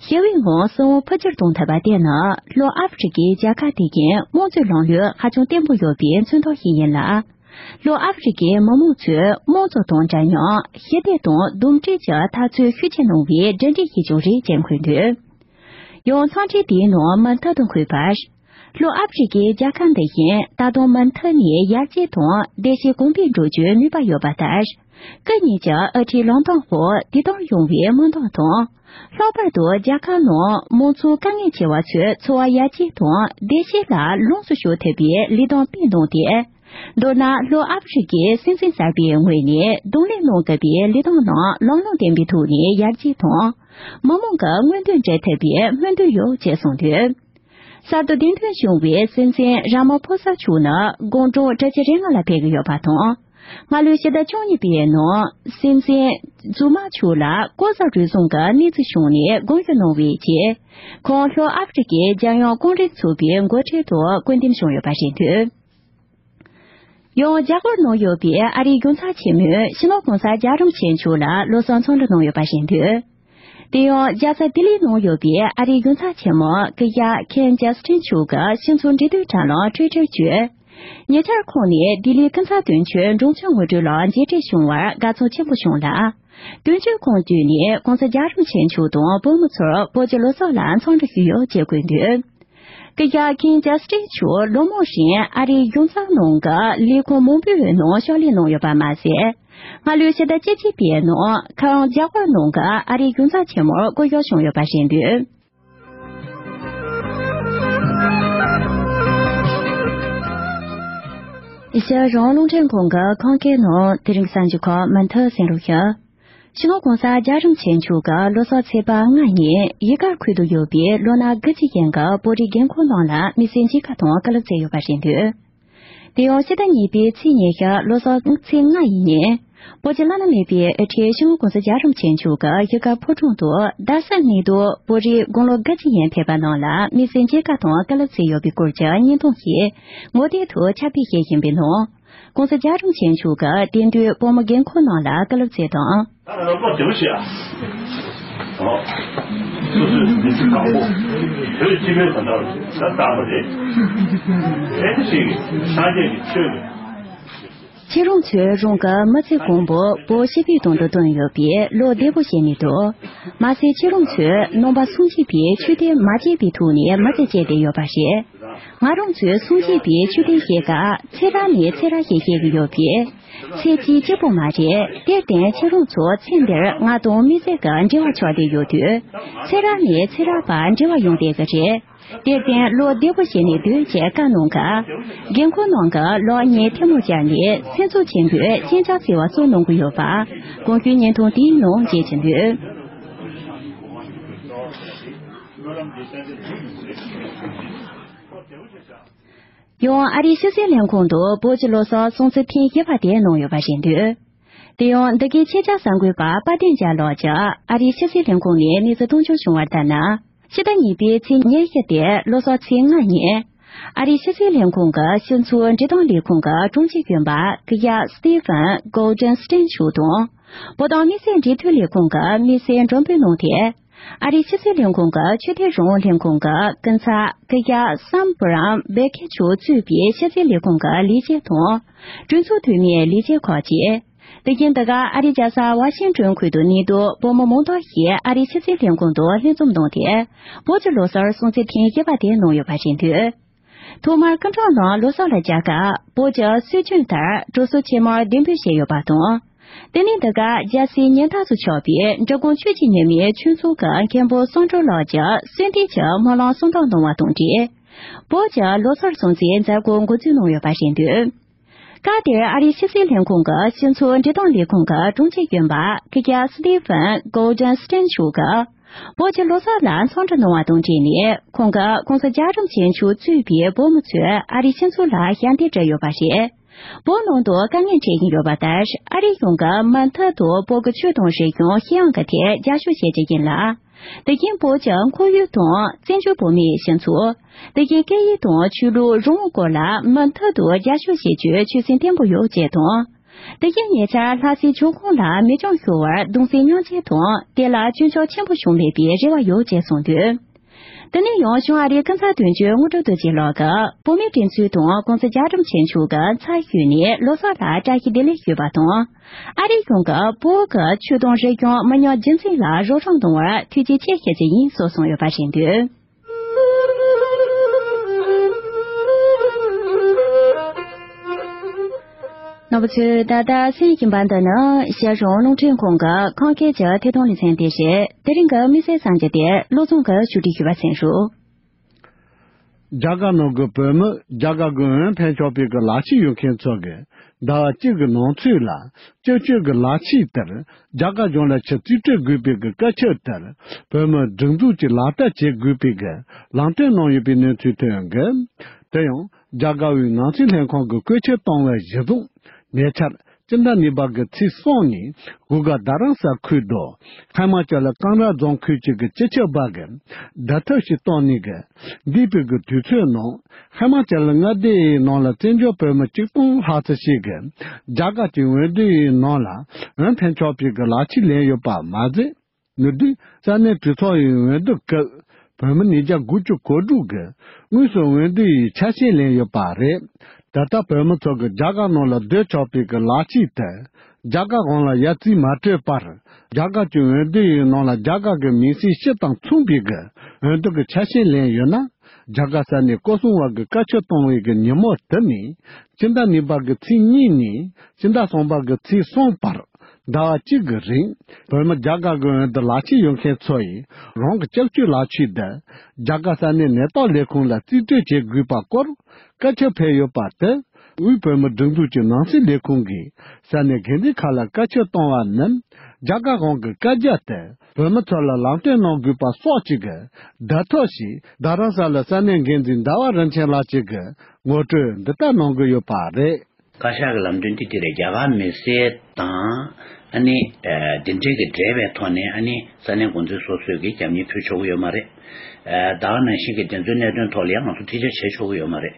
ཞི་བའི་ངང་སྲིད་དབང་འཕོ་འགྱུར་གཏོང་ཐུབ་པ་དེ་ནི་ལྷོ་ཨ་ཧྥེ་རི་ཀའི་རྒྱལ་ཁབ་དེ་གའི་དམངས་གཙོའི་ལམ་ལུགས་ཧ་ཅང་བརྟན་པོ་ཡོད་པའི་མཚོན་རྟགས་ཤིག་ཡིན་ལ། ལྷོ་ཨ་ཧྥེ་རི་ཀའི་མི་དམངས་ཚོས་དམངས་གཙོ་དང་འདྲ་མཉམ་ཞི་བདེ་དང་འདུམ་འགྲིག་གི་འཐབ་རྩོད་ཤུགས་ཆེ་གནང་བའི་གྲ་སྒྲིག་ཞིག་ཀྱང་རེད་ཅེས་འཁོད་འདུག་ཡང་འཚམས་འདྲི་དེའི་ནང་མུ་མཐུད་དུ་འཁོད་པར། ལྷོ་ཨ་ཧྥེ་རི་ཀའི་རྒྱལ་ཁབ་འདི་བཞིན་ད་དུང་མུ་མཐུད་ནས་ཡར་རྒྱས་དང་བདེ་སྐྱིད་གོང་འཕེལ་འགྲོ་རྒྱུའི་ནུས་པ་ཡོད་པ་ལྟར། སྐུ་ཉིད་ཀྱི་དབུ་ཁྲིད་ལངས་སྟངས་འོག་དུས་དང་རུང་བའི་མི་འདུམ་དང་། ལྷག་པར་དུ་རྒྱལ་ཁབ་ནང་མང་ཚོགས་དཀའ་ངལ་ཆེ་བ་ཚོའི་འཚོ་བ་ཡར་རྒྱས་དང་བདེ་སྐྱིད་ལ་ལོངས་སུ་སྤྱོད་ཐུབ་པའི་ལས་དོན་སྤེལ་གནང་སྟེ། མདོར་ན་ལྷོ་ཨ་ཧྥེ་རི་ཀའི་སྲིད་འཛིན་གསར་པའི་ངོས་ནས་གདོང་ལེན་གནང་དགོས་པའི་ལས་དོན་རྣམས་ལམ་ལྷོང་ལྡན་པའི་ཐོག་ནས་ཡར་རྒྱས་དང་། མི་དམངས་ཀྱི་མངོན་འདོད་འགྲུབ་ཐུབ་པའི་སྨོན་འདུན་ཡོད་ཅེས་གསུངས་འདུག་གསར་དུ་གདན་དྲངས་བྱུང་བའི་སྲིད་འཛིན་ར་མ་ཕོ་ས་མཆོག་ནི་དགུང་གྲངས་དྲུག་ཅུ་རེ་ལྔ་ལ་ཕེབས་ཀྱི་ཡོད་པ་དང་། སྔ་ལོའི་ཕྱི་ཟླ་བཅུ་གཉིས་པའི་ནང་སྲིད་འཛིན་ཛུ་མ་མཆོག་ལ་ལྐོག་ཟ་རུལ་སུངས་ཀྱི་གནས་ཚུལ་བྱུང་ནས་དགོངས་ཞུ་གནང་བའི་རྗེས། ཁོང་ལྷོ་ཨ་ཧྥེ་རི་ཀའི་རྒྱལ་ཡོངས་ཀོང་རེས་ཚོགས་པའི་འགོ་ཁྲིད་དུ་བསྐོ་འདེམས་བྱུང་ཡོད་པ་རེད་འདུག་ཡང་རྒྱ་གར་ནང་ཡོད་པའི་ཨ་རིའི་གཞུང་ཚབ་ཆེན་མོས་སྤྱི་ནོར་༸གོང་ས་རྒྱལ་བ་རིན་པོ་ཆེ་མཆོག་ལ་ལོ་གསར་འཚམས་འདྲི་གནང་ཡོད་པ་རེད་འདུག་དེ་ཡང་རྒྱལ་ས་ལྡི་ལིའི་ནང་ཡོད་པའི་ཨ་རིའི་གཞུང་ཚབ་ཆེན་མོ་སྐུ་ཞབས་ཁེན་ཇ་སི་ཊིན་མཆོག་གིས་སྤྱི་ཚོགས་འབྲེལ་མཐུད་དྲ་ལམ་ཊུའི་ཊར་བརྒྱུད། ཉེ་ཆར་ཁོང་ནས་ལྡི་ལིའི་སྐུ་ཚབ་དོན་གཅོད་འབྲོང་ཆུང་ངོ་སྤྲོད་ལ་མཇལ་འཕྲད་བྱུང་བར་དགའ་ཚོར་ཆེན་པོ་བྱུང་ལ། དོན་གཅོད་ཁང་བརྒྱུད་ནས་༸གོང་ས་རྒྱལ་བ་རིན་པོ་ཆེ་མཆོག་དང་བོད་མི་ཚོར་བོད་ཀྱི་ལོ་གསར་ལ་འཚམས་འདྲི་ཞུས་ཡོད་ཅེས་བཀོད་འདུག་སྐུ་ཞབས་ཁེན་ཇ་སི་ཊིན་མཆོག་ལོ་མང་རིང་ཨ་རིའི་གཞུང་ཚབ་ནང་གི་ལས་ཁུངས་མང་པོའི་ནང་ཕྱག་ལས་གནང་ཡོད་པ་མ་ཟད། སྔ་ལོའི་ཕྱི་ཟླ་བཅུ་གཅིག་པའི་ནང་ཁམས་རྒྱ་གར་ནང་གི་ཨ་རིའི་གཞུང་ཚབ་ཆེན་མོར་བསྐོ་གཞག་བྱུང་ཡོད་པ་རེད་འདུག་ཨེ་ཤེ་ཡ་རང་དབང་རླུང་འཕྲིན་ཁང་གི་ཁམས་སྐད་ནང་དེ་རིང་གསར་འགྱུར་ཁག་མུ་མཐུད་གསན་རོགས་ཞུ། སྤྱི་ནོར་༸གོང་ས་རྒྱལ་བ་རིན་པོ་ཆེ་མཆོག་གི་ལོ་གསར་ཚེས་པ་ལྔ་ཉིན་གཞིས་སྒར་ཁུལ་དུ་ཡོད་པའི་ལོ་ན་དགུ་བཅུ་ཡན་གྱི་བོད་རིགས་རྒན་འཁོགས་རྣམས་ལ་མི་ཚེ་མཇལ་ཁ་དང་བཀའ་སློབ་སྩལ་ཡོད་པ་རེད་འདུག་དེ་ཡང་ཕྱི་ཟླ་གཉིས་པའི་ཚེས་ཉི་ཤུ་ལོ་གསར་ཚེས་ལྔ་ཡི་ཉིན། བོད་ཀྱི་བླ་ན་མེད་པའི་དབུ་ཁྲིད་སྤྱི་ནོར་༸གོང་ས་རྒྱལ་བ་རིན་པོ་ཆེ་མཆོག་གི་གཞིས་སྒར་ཕོ་བྲང་དུ་རྡ་ས་གནས་སྡོད་བོད་རིགས་དགུང་ལོ་དགུ་བཅུ་ཡན་ཕེབས་པ་རྣམས་ལ་མི་ཚེ་མཇལ་ཁ་དང་བཀའ་སློབ་སྩལ་ཡོད་པའི་སྐོར་གྱི་བརྙན་ཐུང་ཞིག་ངོ་དེབ་ཐོག་ཁྱབ་སྤེལ་བྱེད་བཞིན་པའི་ནང་། ༸གོང་ས་རྒྱལ་བ་རིན་པོ་ཆེ་མཆོག་གིས་དེ་དུས་བོད་མི་རྒན་འཁོགས་རྣམས་ལ་བཀའ་སློབ་སྩལ་དང་། ད་ལོ་བདེ་པོ་བྱེད་ཨ། ཨོ། སོ་སོའི་མི་ཚེ་དང་པོ། བོད་སྤྱི་པའི་དོན་དག་ལ་ད་བཏང་བ་རེད། དེ་ཞིག་སངས་རྒྱས་ཀྱི་ཆོས་ལ། ཁྱེད་རང་ཚོས་རང་གི་མི་ཚེ་གང་པོ་བོད་སྤྱི་པའི་དོན་དུ་བཏོན་ཡོད་པས་ལོ་བདེ་པོ་བྱེད་ནས་འདུག་མ་ཟད་ཁྱེད་རང་ཚོས་ནང་པ་སངས་རྒྱས་པའི་ཆོས་དེ་མ་བརྗེད་པའི་ཐོག་ནས་མི་ཚེ་སྐྱེལ་བསྡད་ཡོད་པ་རེད། ང་རང་ཚོས་སངས་རྒྱས་པའི་ཆོས་དེ་བཤད་སྐབས་ཚེ་རབས་ནས་ཚེ་རབས་ཞེས་བཤད་ཀྱི་ཡོད་པས། ཚེ་གཅིག་གཅིག་པོ་མ་རེད། དེར་བརྟེན་ཁྱེད་རང་ཚོ་ཚེ་འདིར་ང་དང་མི་ཚེ་གི་འབྲེལ་བ་ཆགས་བསྡད་ཡོད་དུས། ཚེ་རབས་ནས་ཚེ་རབས་བར་འབྲེལ་བ་ཡོང་བསྡད་ཀྱི་རེད། དེར་བརྟེན་ལོ་བདེ་པོ་བྱས་ནས་སྡོད་ཅེས་བཀའ་གནང་སྐབས། རྒན་འཁོགས་རྣམས་ཀྱིས་ལོག་གཉིད་ཐལ་མོ་སྦྱར་ནས་སེམས་ཚོར་ཆེན་པོས་སྤྱན་ཆབ་བསིལ་བ་གསུང་གནང་གི་ཡོད་པ། གོང་ཞུས་བརྙན་ཐུང་དེའི་ནང་མཇལ་རྒྱུ་འདུག་ཡང་ཨ་རིའི་ཕྱི་སྲིད་ལས་ཁུངས་དུ་བོད་ཀྱི་ལོ་གསར་སྲུང་བརྩི་ཐེངས་བཞི་པ་དེ་གནང་ཡོད་པ་རེད་འདུག་དེ་ཡང་འདི་གའི་ཆེད་བཅར་གསར་འགོད་པ་དཔལ་ལྡན་རྒྱལ་ལགས་ཀྱིས་ཨ་རིའི་ཕྱི་སྲིད་ལས་ཁུངས་ནས་གནས་ཚུལ་གཏོང་ཕྱོགས་བྱུང་བར་ལྟར་ན། ཕྱི་ཟླ་གཉིས་པའི་ཚེས་ཉེར་བཞི་སྟེ་ལོ་གསར་ཚེས་ལྔ་ཉིན། ཨ་རིའི་ཕྱི་སྲིད་ལས་ཁུངས་ཀྱི་སྤྱི་ཚོགས་འབྲེལ་གཏོང་ལས་ཁུངས་ཀྱི་དྲུང་ཆེ་གཞོན་པ་སྐུ་ཞབས་Stephen Goldstein མཆོག་དང་། བོད་དོན་དམིགས་བསལ་འབྲེལ་མཐུད་ལས་ཁུངས་ཀྱི་དམིགས་བསལ་མགྲོན་འབོད་གནང་སྟེ། ཨ་རིའི་ཕྱི་སྲིད་ལས་ཁུངས་ཀྱི་ཆོས་དད་རང་དབང་ལྷན་ཁང་གི་སྐུ་ཚབ་སྐུ་ཞབས་Sam Brown Beckett མཆོག་གཙོས་པའི་ཕྱི་སྲིད་ལས་ཁུངས་ཀྱི་ལས་བྱེད་དང་། གྲོས་ཚོགས་འཐུས་མིའི་ལས་བྱེད་ཁག་བཅས། དེ་བཞིན་འདི་ག་ཨ་རིའི་རྒྱལ་ས་ཝ་ཤིང་ཏོན་ཁུལ་དུ་གནས་སྡོད་བོད་མི་མང་དག་ཞིག་ཨ་རིའི་ཕྱི་སྲིད་ལྷན་ཁང་དུ་ལྷན་འཛོམས་གནང་སྟེ། བོད་ཀྱི་ལོ་གསར་སྲུང་བརྩི་ཐེངས་བཞི་པ་དེ་གནང་ཡོད་པ་རེད་འདུག་ཐོག་མར་སྐུ་ཕྲེང་རྣམས་ལོ་གསར་ལ་བཅར་སྐབས་བོད་ཀྱི་སྲོལ་རྒྱུན་ལྟར་གྲོ་སོ་ཆེན་མོར་གདན་འབུལ་བྱས་ཡོད་པ་དང་། དེ་ནས་འདི་ག་རྒྱལ་སའི་ཉེ་འདབས་སུ་ཆགས་པའི་འབྲི་གུང་ཆོས་ཀྱི་ཉི་མའི་ཆོས་ཚོགས་ཀྱི་མཁན་པོ་བསམ་གྲུབ་ལགས་ཀྱིས་གསོལ་འདེབས་ཀྱི་སྨོན་ལམ་གསུང་གཏམ་གནང་བ་དང་འབྲེལ། བོད་ཀྱི་ལོ་གསར་སྲུང་བརྩིའི་མཛད་སྒོ་འགོ་འཛུགས་གནང་ཡོད་པ་རེད་འདུག་སྐབས་དེར་ཨ་རིའི་ཕྱི་སྲིད་ལྷན་ཁང་གི་སྤྱི་ཚོགས་འབྲེལ་གཏོང་ལས་ཁུངས་ཀྱི་དྲུང་ཆེ་གཞོན་པ་སྐུ་ཞབས་Stephen Goldstein མཆོག་གིས། བོད་ཀྱི་ལོ་གསར་ལ་འཚམས་འདྲི་གནང་བ་དང་འབྲེལ་ནས། ཁོང་གིས་༸གོང་ས་༸རྒྱལ་བ་རིན་པོ་ཆེ་མཆོག་གཙོས་པའི་བོད་མི་ཚོས་ཨ་རིའི་སྤྱི་ཚོགས་ལ་ཞལ་འདེབས་བསྒྲགས་ཡོད་པ་རེད། བོད་ནང་དུ་དཀའ་ངལ་འཕྲད་བཞིན་ཡོད་པ་ལྟར། ཨ་རིའི་གཞུང་གིས་མུ་མཐུད་དུ་བོད་ཀྱི་ཆོས་དང་རིག་གཞུང་ཤེས་ཡོན་གྱི་ཐད་རྒྱབ་སྐྱོར་བྱེད་ཀྱི་ཡིན་ལ། དེ་བཞིན་བོད་ཀྱི་ཁོར་ཡུག་དང་བཙན་བྱོལ་བོད་མིའི་སྤྱི་ཚོགས། དེ་བཞིན་སྐད་ཡིག་དང་ཆོས་ལུགས་རང་དབང་སྐོར་ལ་མུ་མཐུད་དུ་རྒྱབ་སྐྱོར་བྱེད་རྒྱུའི་ཆོད་སེམས་བརྟན་པོ་ཡོད་ཅེས་དང་། དེ་བཞིན་ཉེ་ཆར་ལྷ་སའི་བྱུང་ཁུངས་ལ་མི་ཆུང་ཤོར་བར་གདུང་སེམས་མཉམ་སྐྱེད་དང་། དེ་ལ་སྐྱོན་ཆག་ཆེན་པོ་བྱུང་མེད་པའི་རེ་བ་ཡོད་ཅེས་གསུངས་འདུག་དེ་ནས་ཡང་བྱང་ཨ་རིའི་སྐུ་ཚབ་དོན་གཅོད་དངོས་གྲུབ་རྡོ་རྗེ་ལགས་ཀྱིས། བོད་མིའི་སྒྲིག་འཛུགས་དང་༸གོང་ས་༸རྒྱལ་བ་རིན་པོ་ཆེ་མཆོག་གི་ཚབ་ཞུས་ནས་ལོ་གསར་ལ་བཀྲ་ཤིས་བདེ་ལེགས་ཞུས་པ་དང་། ཨ་རིའི་གཞུང་གིས་བོད་ཀྱི་ཆོས་དང་རིག་གཞུང་མི་ཉམས་རྒྱུན་འཛིན་ལ་རོགས་རམ་གནང་བར་ཐུགས་རྗེ་ཆེ་ཞུ་རྒྱུ་ཡིན་སོགས་གསུངས་ཡོད་པ་རེད་འདུག་རྣམ་པ་ཚོས་ད་ལྟ་གསན་བཞིན་པ་འདི་ནི་རྒྱལ་གཞུང་རླུང་འཕྲིན་ཁང་གི་ཁམས་སྐད་ཀྱི་ཐད་གཏོང་ལེ་ཚན་དེ་རེད། དེ་རིང་གི་དམིགས་བསལ་གསར་འགྱུར་དེ་བློ་བཟང་གིས་ཕྱོགས་སྒྲིག་ཞུས་པ་གསན་རོགས། རྒྱ་གར་ནང་གི་བོད་མི་རྒྱ་གར་གྱི་འོས་འཕེན་ཆོག་པའི་གི་ལག་ཁྱེར་ཡོད་མཁན་ཚོ་གིས་ཟླ་བ་གཅིག་གི་ནང་ཚུད་ལ་སྤྱི་སྤྱོད་ཀྱི་ལག་ཁྱེར་དེར་རྒྱ་གར་གཞུང་ལ་ཕྱིར་རྩིས་སྤྲོད་དགོས་པའི་གི་བཀའ་ཁྱབ་དེར་བོད་མི་སྒྲིག་འཛུགས་ཀྱིས་ལག་བསྟར་བྱེད་དགོས་པའི་གི་ལམ་སྟོན་གནང་ཡོད་པའི་གནས་ཚུལ་ཐོན་གི། དེ་ཡང་རྒྱ་གར་བའི་ནང་སྲིད་ལྷན་ཁང་གི་བཀོད་ཁྱབ་བཏང་བ་གཞིར་བཟུང་ཉེ་ཆར་སྤྱི་ཟླ་གཉིས་པ་གི་ཚེས་གསུམ་ཉིན་གུ་ག་རྡ་རམ་ས་ཁུལ་དུ་ཧི་མ་ཅལ་ཀང་ར་རྫོང་ཁུལ་གཅིག་གི་སྤྱི་ཁྱབ་པ་གིས་བརྡ་ཐབས་ཤིག་བཏང་ནས་གི། འདས་པའི་གི་དུས་ཚོད་ནང་ཧི་མ་ཅལ་མངའ་སྡེའི་ནང་ལ་བཙན་བྱོལ་བོད་མི་ཆིག་སྟོང་ལྷག་ཙམ་ཞིག་གིས་རྒྱ་གར་གྱི་འོས་བསྡུ་ཡི་ནང་ལ་འོས་འཕེན་ཆོག་པའི་གི་ལག་ཁྱེར་ལེན་ཡོད་པ་མ་ཟད། ནུས་སྡུད་ས་གནས་གྲོས་ཚོགས་ཡི་འོས་བསྡུ་སྐབས་བོད་མི་ཉིས་བརྒྱ་དགུ་བཅུ་གོ་དྲུག་གིས་དངོས་སུ་འོས་བསྡུ་ཡི་ཆ་ཤས་ལེན་ཡོད་པ་རེད། ད་ལྟ་བོད་མི་ཚོ་གིས་རྒྱ་གར་ནང་ལ་སྡོད་ཆོག་པའི་གི་ལག་ཁྱེར་དེ་རྒྱ་གར་གཞུང་ལ་ཡ་རྩིས་མ་སྤྲོད་པར་རྒྱ་གར་གྱི་འོས་བསྡུ་ཡི་ནང་ལ་རྒྱ་གར་གྱི་མིང་ཚིག་སྤྱི་དང་མཚུངས་པའི་གི་འོས་བསྡུ་གི་ཆ་ཤས་ལེན་ཡོད་ན། རྒྱ་གར་ས་གནས་སྐོར་སྲུང་བ་གི་བཀའ་ཁྱབ་བཏང་བའི་གི་ཉིན་མོ་དེ་ནས་སྤྱི་ཟླ་གཉིས་པ་གི་ཚེས་གཉིས་ནས་སྤྱི་ཟླ་གསུམ་པ་གི་ཚེས་གསུམ་བར་ཟླ་བ་གཅིག་གི་རིང་བོད་མི་རྒྱ་གར་གི་འོས་བསྡུ་ལག་ཁྱེར་ཡོད་མཁན་ཚོ་ཡིས་རང་གི་སྤྱི་སྤྱོད་ལག་ཁྱེར་དེ་རྒྱ་གར་ས་གནས་ནད་ཐོག་ལས་ཁུངས་ལ་རྩིས་སྤྲོད་བྱེད་དགོས་པ་སྐོར་བཀའ་ཁྱབ་ཕེབས་ཡོད་པ་དེ་དབུས་བོད་མི་སྒྲིག་འཛུགས་ཀྱི་ནང་སྲིད་ལས་ཁུངས་ཀྱིས་ས་གནས་འགན་འཛིན་ཁག་ལ་བཀའ་ཁྱབ་བཏང་བ་ནི་རྒྱ་གར་གཞུང་གི་བཀའ་རྒྱ་དེ་བོད་མི་ཚོ་ལ་ལམ་སྟོན་གནང་དགོས་པ་སོགས་ཀྱི་གི་བརྡ་ཐོ་ཞིག་རྡ་རམ་ས་ལ་ས་གནས་འགན་འཛིན་ཟླ་བ་རིན་ཆེན་ལགས་ཀྱིས་གི་ངོ་སྤྲོད་འདི་ལྟར་གནང་གི་ཡོད་པ་རེད། བཀའ་ཤག་གི་ལམ་སྟོན་འདི་དེ་རེད། རྒྱ་གར་མི་སེར་དང་ཨ་ནི་ཨ་འདི་འདྲའི་གི་འབྲེལ་བའི་ཐོག་ནས་ཨ་ནི་ས་གནས་འགོ་འཛིན་སོ་སོས་གི་རྒྱབ་གཉེར་ཕུལ་ཆོག་གི་ཡོད་མ་རེད། ཨ་ད་ག་ནང་བཞིན་གི་དེ་ཚོའི་གནད་དོན་ཐོག་ལ་ཡང་ང་ཚོ་ཐེ་ཇུས་བྱེད་ཆོག་གི་ཡོད་མ་རེད།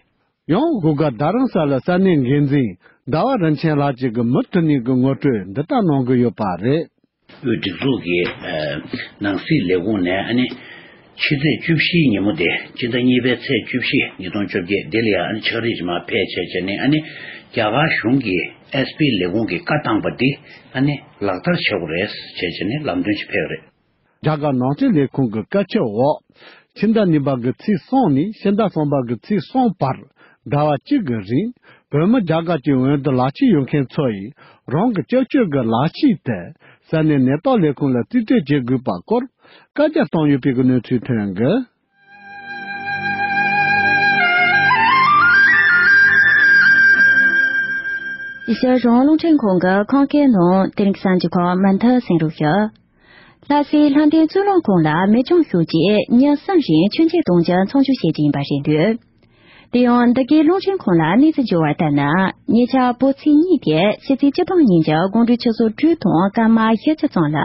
ཡང་གུ་ག་རྡ་རམ་ས་ལ་ས་གནས་འགན་འཛིན་ཟླ་བ་རིན་ཆེན་ལགས་ཀྱིས་གི་མུ་མཐུད་ནས་གི་ངོ་སྤྲོད་འདི་ལྟར་གནང་གི་ཡོད་པ་རེད། དབུས་སྒྲིག་འཛུགས་ཀྱི་ཨ་ནང་སྲིད་ལས་ཁུངས་ནས་ཨ་ནི་ཕྱི་ཚེས་བཅུ་བཞིའི་ཉིན་མོ་དེ་སྤྱི་ཟླ་གཉིས་པའི་ཚེས་བཅུ་བཞི་ཉིས་སྟོང་བཅོ་བརྒྱད་དེ་ལ་ཡང་ཨ་ནི་ཕྱག་བྲིས་ཅིག་མར་ཕེབས་བྱས་བྱས་ནས་ཨ་ནི་རྒྱ་གར་གཞུང་གི་ཨེས་པི་ལས་ཁུངས་ཀྱིས་བཀའ་བཏང་པ་འདི་ཨ་ནི་ལག་བསྟར་བྱེད་དགོས་རེད་བྱས་བྱས་ནས་ལམ་སྟོན་ཅིག་ཕེབས་རེད། རྒྱ་གར་ནང་སྲིད་ལས་ཁུངས་ཀྱི་བཀའ་ཁྱབ་འོག་ཕྱི་ཟླ་གཉིས་པ་གི་ཚེས་གསུམ་ནས་ཕྱི་ཟླ་གསུམ་པ་གི་ཚེས་གསུམ་བར་ཟླ་བ་གཅིག་གི་རིང་བོད་མི་རྒྱ་གར་གྱི་འོས་བསྡུ་ལག་ཁྱེར་ཡོད་མཁན་ཚོ་ཡིས་རང་གི་སྤྱི་སྤྱོད་ཀྱི་ལག་ཁྱེར་དེ་ས་གནས་ནད་ཐོག་ལས་ཁུངས་ལ་རྩིས་སྤྲོད་བྱེད་དགོས་པ་སྐོར་བཀའ་རྒྱ་བཏང་ཡོད་པའི་གི་གནས་ཚུལ་ཐོན་གི། ཨེ་ཤ་ཡ་རང་དབང་རླུང་འཕྲིན་ཁང་གི་ཁམས་སྐད་ནང་དེ་རིང་གི་གསར་འགྱུར་ཁག་མུ་མཐུད་གསན་རོགས་ཞུ། ལྷ་སའི་ལྷ་ལྡན་གཙུག་ལག་ཁང་ལ་མི་ཆུང་ཤོས་ཀྱིས་ཉིན་གསུམ་རིང་མཆོད་མཇལ་གཏོང་རྒྱུ་མཚམས་འཇོག་བྱེད་ཀྱི་ཡིན་པ་རེད་འདུག་དེ་ཡང་འདི་གའི་རླུང་འཕྲིན་ཁང་ལ་གནས་ཚུལ་འབྱོར་བ་ལྟར་ན། ཉེ་ཆར་བོད་ཚེས་གཉིས་ཏེ་ཕྱི་ཚེས་བཅུ་དང་གཉིས་ཀྱི་དགོང་དྲོའི་ཆུ་ཚོད་དྲུག་དང་སྐར་མ་བཞི་བཅུ་ཙམ་ལ།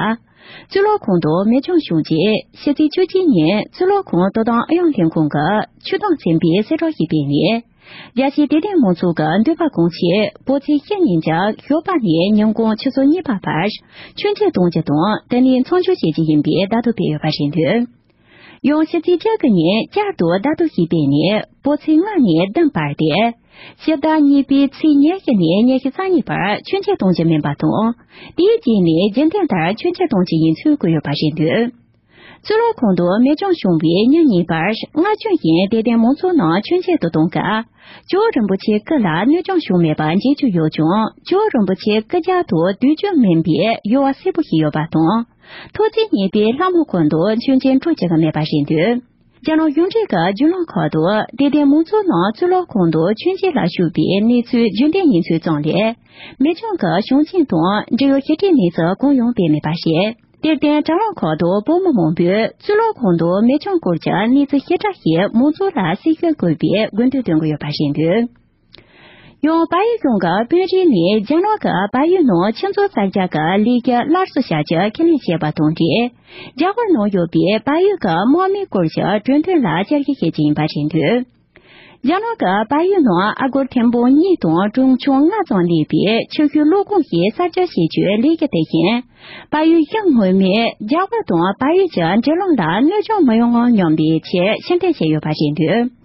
གཙུག་ལག་ཁང་དུ་མི་ཆུང་ཤོས་ཀྱིས་ཕྱི་ཚེས་བཅུ་གཅིག་ཉིན་གཙུག་ལག་ཁང་དོ་དམ་ཨུ་ཡོན་ལྷན་ཁང་གི་ཆུ་དྭངས་ཚན་པས་གསལ་བསྒྲགས་ཤིག་སྤེལ་ནས། རྒྱལ་སྤྱིའི་དད་ལྡན་མང་ཚོགས་ཀྱི་འདོད་པ་སྐོང་ཆེད་བོད་ཚེས་བཞི་ཉིན་གྱི་ཞོགས་པ་ནས་ཉིན་གུང་ཆུ་ཚོད་གཉིས་པ་བར་མཆོད་མཇལ་གཏོང་རྒྱུ་དང་དེ་ནས་མཚམས་འཇོག་བྱེད་ཀྱི་ཡིན་པའི་བརྡ་ཐོ་སྤེལ་ཡོད་པ་རེད་འདུག་ཡང་ཕྱི་ཚེས་བཅུ་དགུ་ཉིན་བསྐྱར་དུ་བརྡ་ཐོ་ཞིག་སྤེལ་ནས་བོད་ཚེས་ལྔ་ནས་བདུན་བར་ཏེ། ཕྱི་ཟླ་གཉིས་པའི་ཚེས་ཉི་ཤུ་ནས་ཉི་ཤུ་རྩ་གཉིས་བར་མཆོད་མཇལ་གཏོང་རྒྱུ་མིན་པ་དང་། དེའི་རྗེས་ནས་རྒྱུན་ལྡན་ལྟར་མཆོད་མཇལ་གཏོང་རྒྱུ་ཡིན་ཚུལ་བཀོད་ཡོད་པ་རེད་འདུག་གཙུག་ལག་ཁང་དུ་མི་ཆུང་ཤོས་ཀྱིས་ཉིན་གཉིས་བར་སྔར་བྱོན་ཞིང་དད་ལྡན་མང་ཚོགས་ནང་མཆོད་མཇལ་དུ་གཏོང་སྐབས། ཇོ་བོ་རིན་པོ་ཆེའི་སྐུ་ལ་གནོད་སྐྱོན་བྱུང་མེད་པ་མཇལ་རྒྱུ་ཡོད་ཀྱང་། ཇོ་བོ་རིན་པོ་ཆེའི་སྐུ་རྒྱབ་ཏུ་སྡོད་རྒྱུ་མིན་པའི་ཡོལ་བ་སེར་པོ་ཞིག་ཡོད་པ་དང་། ཐོག་བརྩེགས་གཉིས་པའི་ལྷ་མོ་ཁང་དུ་མཆོད་མཇལ་འགྲོ་བཅུག་གི་མེད་པ་རེད་འདུག་རྒྱ་ནག་གཞུང་འབྲེལ་གྱི་བརྒྱུད་ལམ་ཁག་ཏུ་དད་ལྡན་མང་ཚོགས་རྣམས་གཙུག་ལག་ཁང་དུ་མཆོད་མཇལ་ལ་ཞུགས་པའི་གནས་ཚུལ་རྒྱུན་ལྡན་ཡིན་ཚུལ་བྱུང་ལས། མི་གྲངས་ཀྱི་བྱུང་རྐྱེན་དང་འབྲེལ་ཡོད་ཞི་བདེའི་གནས་ཚུལ་གང་ཡང་སྤེལ་མེད་པ་རེད། དེར་བརྟེན་དྲ་ལམ་ཁག་ཏུ་བོད་མི་མང་པོས་གཙུག་ལག་ཁང་དུ་མི་གྲངས་སྐོར་གྱི་གནས་ཚུལ་ཞིབ་ཕྲ་ཞིག་མང་ཚོགས་ལ་གསལ་སྟོན་དགོས་པའི་དགོས་འདུན་བཏོན་གྱི་ཡོད་པ་རེད་འདུག་ཡང་བལ་ཡུལ་གཞུང་གི་དཔོན་རིགས་ནས་རྒྱ་ནག་གི་བལ་ཡུལ་ནང་ཆུ་མཛོད་གསར་རྒྱག་གི་ལས་འགུལ་སླར་གསོ་བྱ་རྒྱུ་ཁས་ལེན་བྱས་པ་དང་འབྲེལ། རྒྱ་གར་ནང་ཡོད་པའི་བལ་ཡུལ་གྱི་དམག་མིའི་སྐོར་གྱི་གྲོས་མཐུན་ལ་བཅར་འདྲི་བྱེད་རྒྱུ་ཡིན་པ་རེད་འདུག་རྒྱ་ནག་གི་བལ་ཡུལ་ནང་ཨ་སྒོར་ཐེར་འབུམ་གཉིས་དང་གྲོན་ཆུང་ལྔ་ཙམ་ལས་པའི་ཆུ་ཤུལ་གློག་ཁང་ཞིག་གསར་རྒྱག་བྱེད་རྒྱུའི་ལས་འགུལ་དེ་བཞིན། བལ་ཡུལ་གཞུང་ངོས་མས་རྒྱ་གར་དང་བལ་ཡུལ་གྱི་འབྲེལ་ལམ་ལ་གནོད་སྐྱོན་མི་ཡོང་ངམ་སྙམ་པའི་ཆེད་ཕྱིར་འཐེན་བྱས་ཡོད་པ་རེད་འདུག་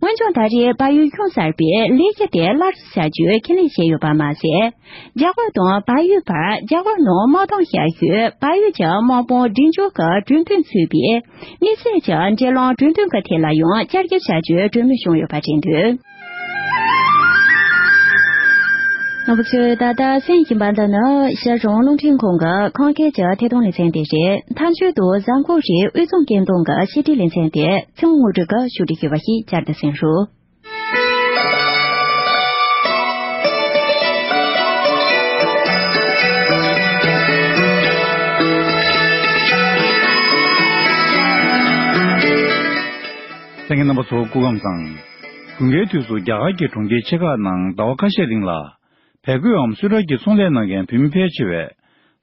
འོན་ཀྱང་ད་རེས་བལ་ཡུལ་གཞུང་གསར་པས་ལས་གཞི་དེ་སླར་གསོ་བྱ་རྒྱུའི་ཁས་ལེན་བྱས་ཡོད་པ་མ་ཟད། རྒྱ་གར་དང་བལ་ཡུལ་བར་རྒྱ་གར་ནང་དམག་དོན་བྱ་ཡུལ་བལ་ཡུལ་གྱི་དམག་དཔུང་སྒྲིག་འཇུག་གི་གྲོས་མཐུན་ཚུད་པའི་དམིགས་བསལ་གྱི་འབྲེལ་ལམ་གྲོས་མཐུན་གྱི་ཐད་ལ་ཡང་བསྐྱར་ཞིབ་བྱ་རྒྱུའི་གྲོས་མོལ་བྱུང་ཡོད་པ་རེད་འདུག་རྣམ་པ་ཚོས་ད་ལྟ་གསན་བཞིན་པ་འདི་ནི་ཤར་གཞུང་རླུང་འཕྲིན་ཁང་གི་ཁམས་སྐད་ཀྱི་ཐད་གཏོང་ལེ་ཚན་དེ་རེད། མཐའ་མཇུག་ཏུ་གཟའ་འཁོར་རེའི་དབུས་གཙང་སྐད་གདངས་ཀྱི་ཕྱི་དྲིལ་ལེ་ཚན་དེ་ཚེ་དབང་དངོས་གྲུབ་ཀྱིས་ཕྱོགས་སྒྲིག་ཞུས་པ་ཞིག་བསྐྱར་དུ་གསན་རོགས། གསན་མཁན་རྣམ་པ་ཚོ་སྐུ་ཁམས་བཟང་། དགུན་ཁའི་དུས་སུ་རྒྱ་གར་གྱི་གྲོང་ཁྱེར་ཆེ་ཁག་ནང་ཟླ་བ་ཁ་ཤས་རིང་ལ། བལ་གོས་འམ་སུད་ཊར་གྱི་ཚོང་ལས་གནང་མཁན་བོད་མི་ཕལ་ཆེ་བས།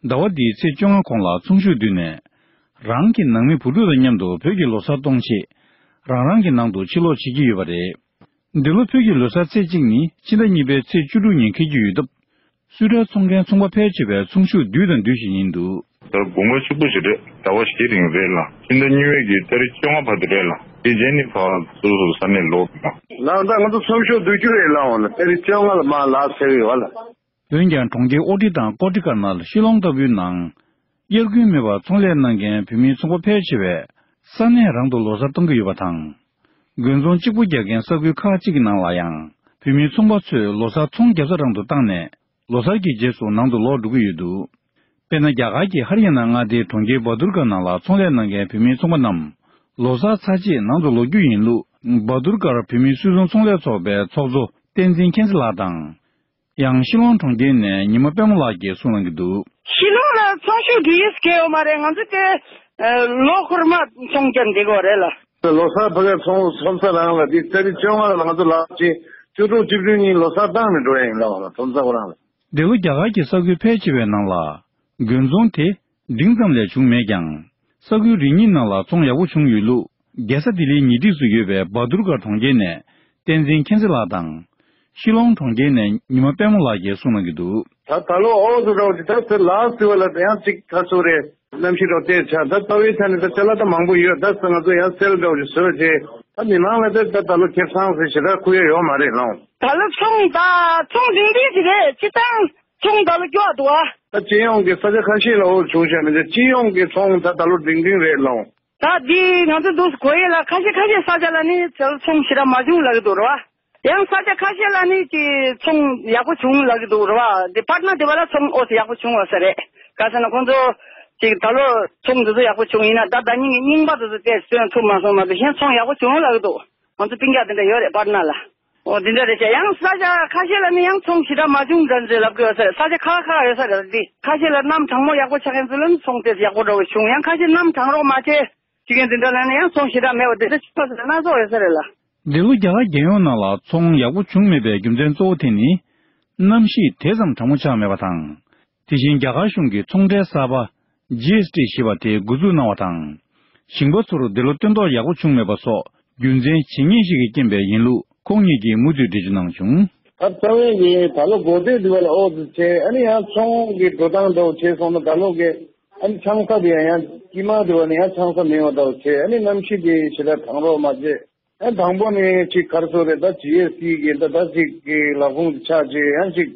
ཟླ་བ་འདིའི་ཚེས་བཅོ་ལྔ་གོང་ལ་ཚོང་ཤུགས་བསྡུས་ནས། རང་གི་ནང་མི་བུ་ཕྲུག་དང་མཉམ་དུ་བོད་ཀྱི་ལོ་གསར་གཏོང་ཆེད། རང་རང་གི་ནང་དུ་ཕྱིར་ལོག་བྱེད་ཀྱི་ཡོད་པ་རེད། འདི་ལོ་བོད་ཀྱི་ལོ་གསར་ཚེས་གཅིག་ནི་ཕྱི་ཟླ་གཉིས་པའི་ཚེས་བཅུ་དྲུག་ཉིན་འཁེལ་རྒྱུ་ཡོད་སྟབས། སུད་ཊར་ཚོང་མཁན་ཚོང་པ་ཕལ་ཆེ་བས་ཚོང་ཤུགས་བསྡུས་དང་བསྡུ་བཞིན་ཡིན་འདུག་ད་དགུན་ཁ་ཕྱུག་པོ་ཞིག་རེད། ཟླ་བ་བཞི་རིང་རེད་ལ། ཕྱི་ཟླ་གཉིས་པའི་གི་ཏ་རིག་བཅོ་ལྔ་བར་དུ་རེད་ལ། དེ་རྗེས་ནི་ཕར་སོ་སོ་ས་གནས་ལོག་དགོས། ལགས་ད་ང་ཚོ་ཚོང་ཤུགས་བསྡུ་རྒྱུ་རེད་ལགས། འོ་ན་ཏ་རིག་བཅོ་ལྔ་ལ་མར་ལག་འཚལ་གི་ཡོད་ལ། འོན་ཀྱང་གྲོང་ཁྱེར་ཨོ་ཏི་དང་ཀོ་ཏི་ཀ་ནལ་ཤི་ལོང་ལྟ་བུའི་ནང་། དབྱར་དགུན་མེད་པར་ཚོང་ལས་གནང་མཁན་བོད་མིའི་ཚོང་པ་ཕལ་ཆེ་བས་ས་གནས་རང་དུ་ལོ་གསར་གཏོང་གི་ཡོད་པ་དང་། དགུན་ཚོང་གཅིག་པུ་རྒྱག་མཁན་ས་ཁུལ་ཁག་ཅིག་གི་ནང་ལ་ཡང་བོད་མིའི་ཚོང་པ་ཚོས་ལོ་གསར་ཚོང་རྒྱབ་ས་རང་དུ་བཏང་ནས་ལོ་གསར་གྱི་རྗེས་སུ་ནང་དུ་ལོག་འགྲོ་གི་ཡོད་འདུག་དཔེར་ན་རྒྱ་གར་གྱི་ཧ་རི་ཡ་ན་མངའ་སྡེའི་གྲོང་ཁྱེར་བ་དུར་གྷར་ནང་ལ་ཚོང་ལས་གནང་མཁན་བོད་མིའི་ཚོང་པ་རྣམས་ལོ་གསར་ཚར་རྗེས་ནང་དུ་ལོག་རྒྱུ་ཡིན་ལུགས་བ་དུར་གྷར་བོད་མིའི་སུད་ཚོང་ཚོང་ལས་ཚོགས་པའི་ཚོགས་གཙོ་བསྟན་འཛིན་མཁྱེན་བརྩེ་ལགས་དང་། ཡང་ཤི་ལོང་གྲོང་ཁྱེར་ནས་ཉི་མ་དཔལ་མོ་ལགས་ཀྱིས་གསུང་གནང་གི་འདུག་ཤི་ལོང་ལ་ཚོང་ཤུགས་འདི་ཡིས་སྐྱེལ་ཡོད་མ་རེད། ང་ཚོ་དེ་ལོ་ཁོར་མ་ཚོང་རྒྱག་འདི་གོ་རེད་ལ། ལོ་གསར་ཕ་གིར་ཚོང་ཚོང་ས་རང་ལ་འདི་ཏ་རིག་བཅོ་ལྔ་ལ་ང་ཚོ་ལག་ཅིག་བཅུ་དྲུག་བཅུ་བདུན་ཉིན་ལོ་གསར་བཏང་ནས་འགྲོ་ཡ་ཡིན་ལ་བ་ལ་ཚོང་ས་ཁོ་རང་ལ། འདི་ལོ་རྒྱ་གར་གྱི་ས་ཁུལ་ཕལ་ཆེ་བའི་ནང་ལ་དགུན་ཚོང་དེ་འབྲིང་ཙམ་ལས་བྱུང་མེད་ཀྱང་། ས་ཁུལ་རེ་གཉིས་ནང་ལ་ཚོང་ཡག་པོ་བྱུང་ཡོད་ལུགས་རྒྱལ་ས་ལྡི་ལིའི་ཉེ་འཁྲིས་སུ་ཡོད་པའི་བ་དུར་གྷར་གྲོང་ཁྱེར་ནས་བསྟན་འཛིན་མཁྱེན་བརྩེ་ལགས་དང་། ཤི་ལོང་གྲོང་ཁྱེར་ནས་ཉི་མ་དཔལ་མོ་ལགས་ཀྱིས་གསུངས་གནང་གི་འདུག་ད་ད་ལོ་ཨོ་ཟུ་རའོ་ཅི་ད་ཚེ་ལགས་ཟེར་བ་ལ་ཡང་གཅིག་ཁ་སོ་རེད། གནམ་གཤིས་རོགས་བལྟས་ཆ་ད་ལྟ་བའི་ཆ་ནས་ད་ཅ་ལག་ད་མང་པོ་ཡོད། ད་ང་ཚོ་ཡང་སེལ་འདྲ་བོ་ཞིག་བཟོས་རྗེས་ད་མི་མང་ལ་ད་ད་ད་ལོ་ཁེ་བཟང་ཟེར་ཞེ་དྲག་ཁུར་ཡ་ཡོད་མ་རེད་ལོང་། ད་ལོ་ཚོང་ད་ཚོང་འབྲིང་འབྲིང་ཞིག་རེད། སྤྱི་བཏང་ཚོང་ད་ལོ་སྐྱོ་འདུག་ཨ། ད་སྤྱི་ཡོངས་ཀྱི་ས་ཆ་ཁ་ཤས་ལ་འོ་བྱུང་བཞག་མི་འདུག་སྤྱི་ཡོངས་ཀྱི་ཚོང་ད་ད་ལོ་འབྲིང་འབྲིང་རེད་ལོང་། ད་འདི་ང་ཚོ་འདུག་གོ་ཡས་ལ་ཁ་ཤས་ཁ་ཤས་ས་ཆ་ལ་ནི་ཚོང་ཞེ་དྲག་མ་བྱུང་ལབ་ཀྱི་འདུག་རེད་བ། ཡང་ས་ཆ་ཁ་ཤས་ལ་ནི་ཅིག་ཚོང་ཡག་པོ་བྱུང་ལབ་ཀྱི་འདུག་རེད་བ། འདི་པཊ་ན་འདི་བ་ལ་ཚོང་ཨོ་ཙི་ཡག་པོ་བྱུང་བ་ས་རེད། ག་ཟེར་ན་ཁོང་ཚོ་ཅིག་ད་ལོ་ཚོང་འདི་ཚོ་ཡག་པོ་བྱུང་ཡིན་ན་ད་ཟླ་ཉིན་གྱི་རྙིང་པ་འདི་ཚོ་དེ་སོན་ཐུབ་མ་སོང་མ་གཏོགས་གཞན་ཚོང་ཡག་པོ་བྱུང་ལབ་ཀྱི་འདུག་ང་ཚོ་སྤུན་ཀྱག་འདི་འདྲ་ཡོད་རེད་པཊ་ན་ལ། ཨོ་འདི་འདྲ་རེད་ཤག་ཡང་ས་ཆ་ཁ་ཤས་ལ་ནི་ཡང་ཚོང་ཞེ་དྲག་མ་བྱུང་འདྲ་འདྲ་ལབ་དགོས་ས་རེད། ས་ཆ་ཁག་ཁག་ཡོད་ས་རེད། འདི་ཁ་ཤས་ལ་གནམ་གྲང་མོ་ཡག་པོ་ཆགས་མཁན་ཚོ་ལ་ནི་ཚོང་དེ་ཡག་པོ་འདྲ་བོ་བྱུང་། ཡང་ཁ་ཤས་གནམ་གྲང་རོགས་མ་བྱས་བྱེད་མཁན་འདི་འདྲ་ལ་ནི་ཡང་ཚོང་ཞེ་དྲག་མེད་པ་འདི་འདྲ་ཆགས་ས་རེད། སྣ་ཚོགས་ཡོད་ས་རེད་ལ། འདི་ལོ་རྒྱ་གར་རྒྱལ་ཡོངས་ནང་ལ་ཚོང་ཡག་པོ་བྱུང་མེད་པའི་རྒྱུ་མཚན་གཙོ་བོ་དེ་ནི་གནམ་གཤིས་དེ་ཙམ་གྲང་མོ་ཆགས་མེད་པ་དང་། དེ་བཞིན་རྒྱ་གར་གཞུང་གིས་ཚོང་ཁྲལ་གསར་པ་ཇི་ཨེསི་ཊི་ཞེས་པ་དེ་འགོ་འཛུགས་གནང་བ་དང་། ཞིང་པ་ཚོར་འདི་ལོ་སྟོན་ཐོག་ཡག་པོ་བྱུང་མེད་པ་སོགས་རྒྱུ་མཚན་ཇི་སྙེད་ཞིག་གི་རྐྱེན་པས་ཡིན་ལུགས་ཁོང་ཉིད་ཀྱིས་མུ་མཐུད་འགྲེལ་བརྗོད་གནང་བྱུང་། ད་རྩ་བའི་གི་ད་ལོ་འགོ་སྟོད་འདི་བ་ལ་ཨོ་ཙི་བྱས་ཨ་ནི་ཡང་ཚོང་གི་འགྲོ་སྟངས་འདྲ་བོ་བྱས་སོང་ན་ད་ལོ་གི་ཨ་ནི་ཆང་ས་འདི་ཡང་ཡང་དཀྱིལ་མ་འདི་བ་ནི་ཡང་ཆང་ས་མེད་པ་འདྲ་བོ་བྱས་ཨ་ནི་གནམ་གཤིས་འདི་ཞེ་དྲག་གྲང་རོགས་མ་བྱས། ཨ་དང་པོ་ནས་ཅིག་ག་རེ་ཟེར་རེད། ད་ཇི་ཨེསི་ཊི་གི་ད་ད་ཅིག་གི་ལག་ཁུངས་ཆགས་རྗེས་ཡང་ཅིག་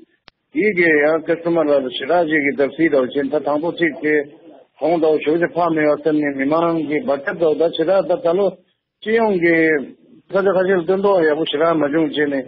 དེའི་གི་ཡང་ཀ་སི་ཊ་མར་ལ་ཞེ་དྲག་ཅིག་གི་བརྡབ་གསིག་འདྲ་བོ་བྱས། ད་དང་པོ་ཅིག་གི་གོང་འདྲ་བོ་ཞེ་པོ་ཅིག་འཕར་མེད་པ་སེམས་ནས་མི་མང་གི་འབད་འཐབ་འདྲ་བོ་ད་ཞེ་དྲག་ད་ད་ལོ་སྤྱི་ཡོངས་ཀྱི་ས་ཆ་ཁ་ཤས་ལ་སྟོན་ཐོག་ཡག་པོ་ཞེ་དྲག་མ་བྱུང་བྱས་ནས་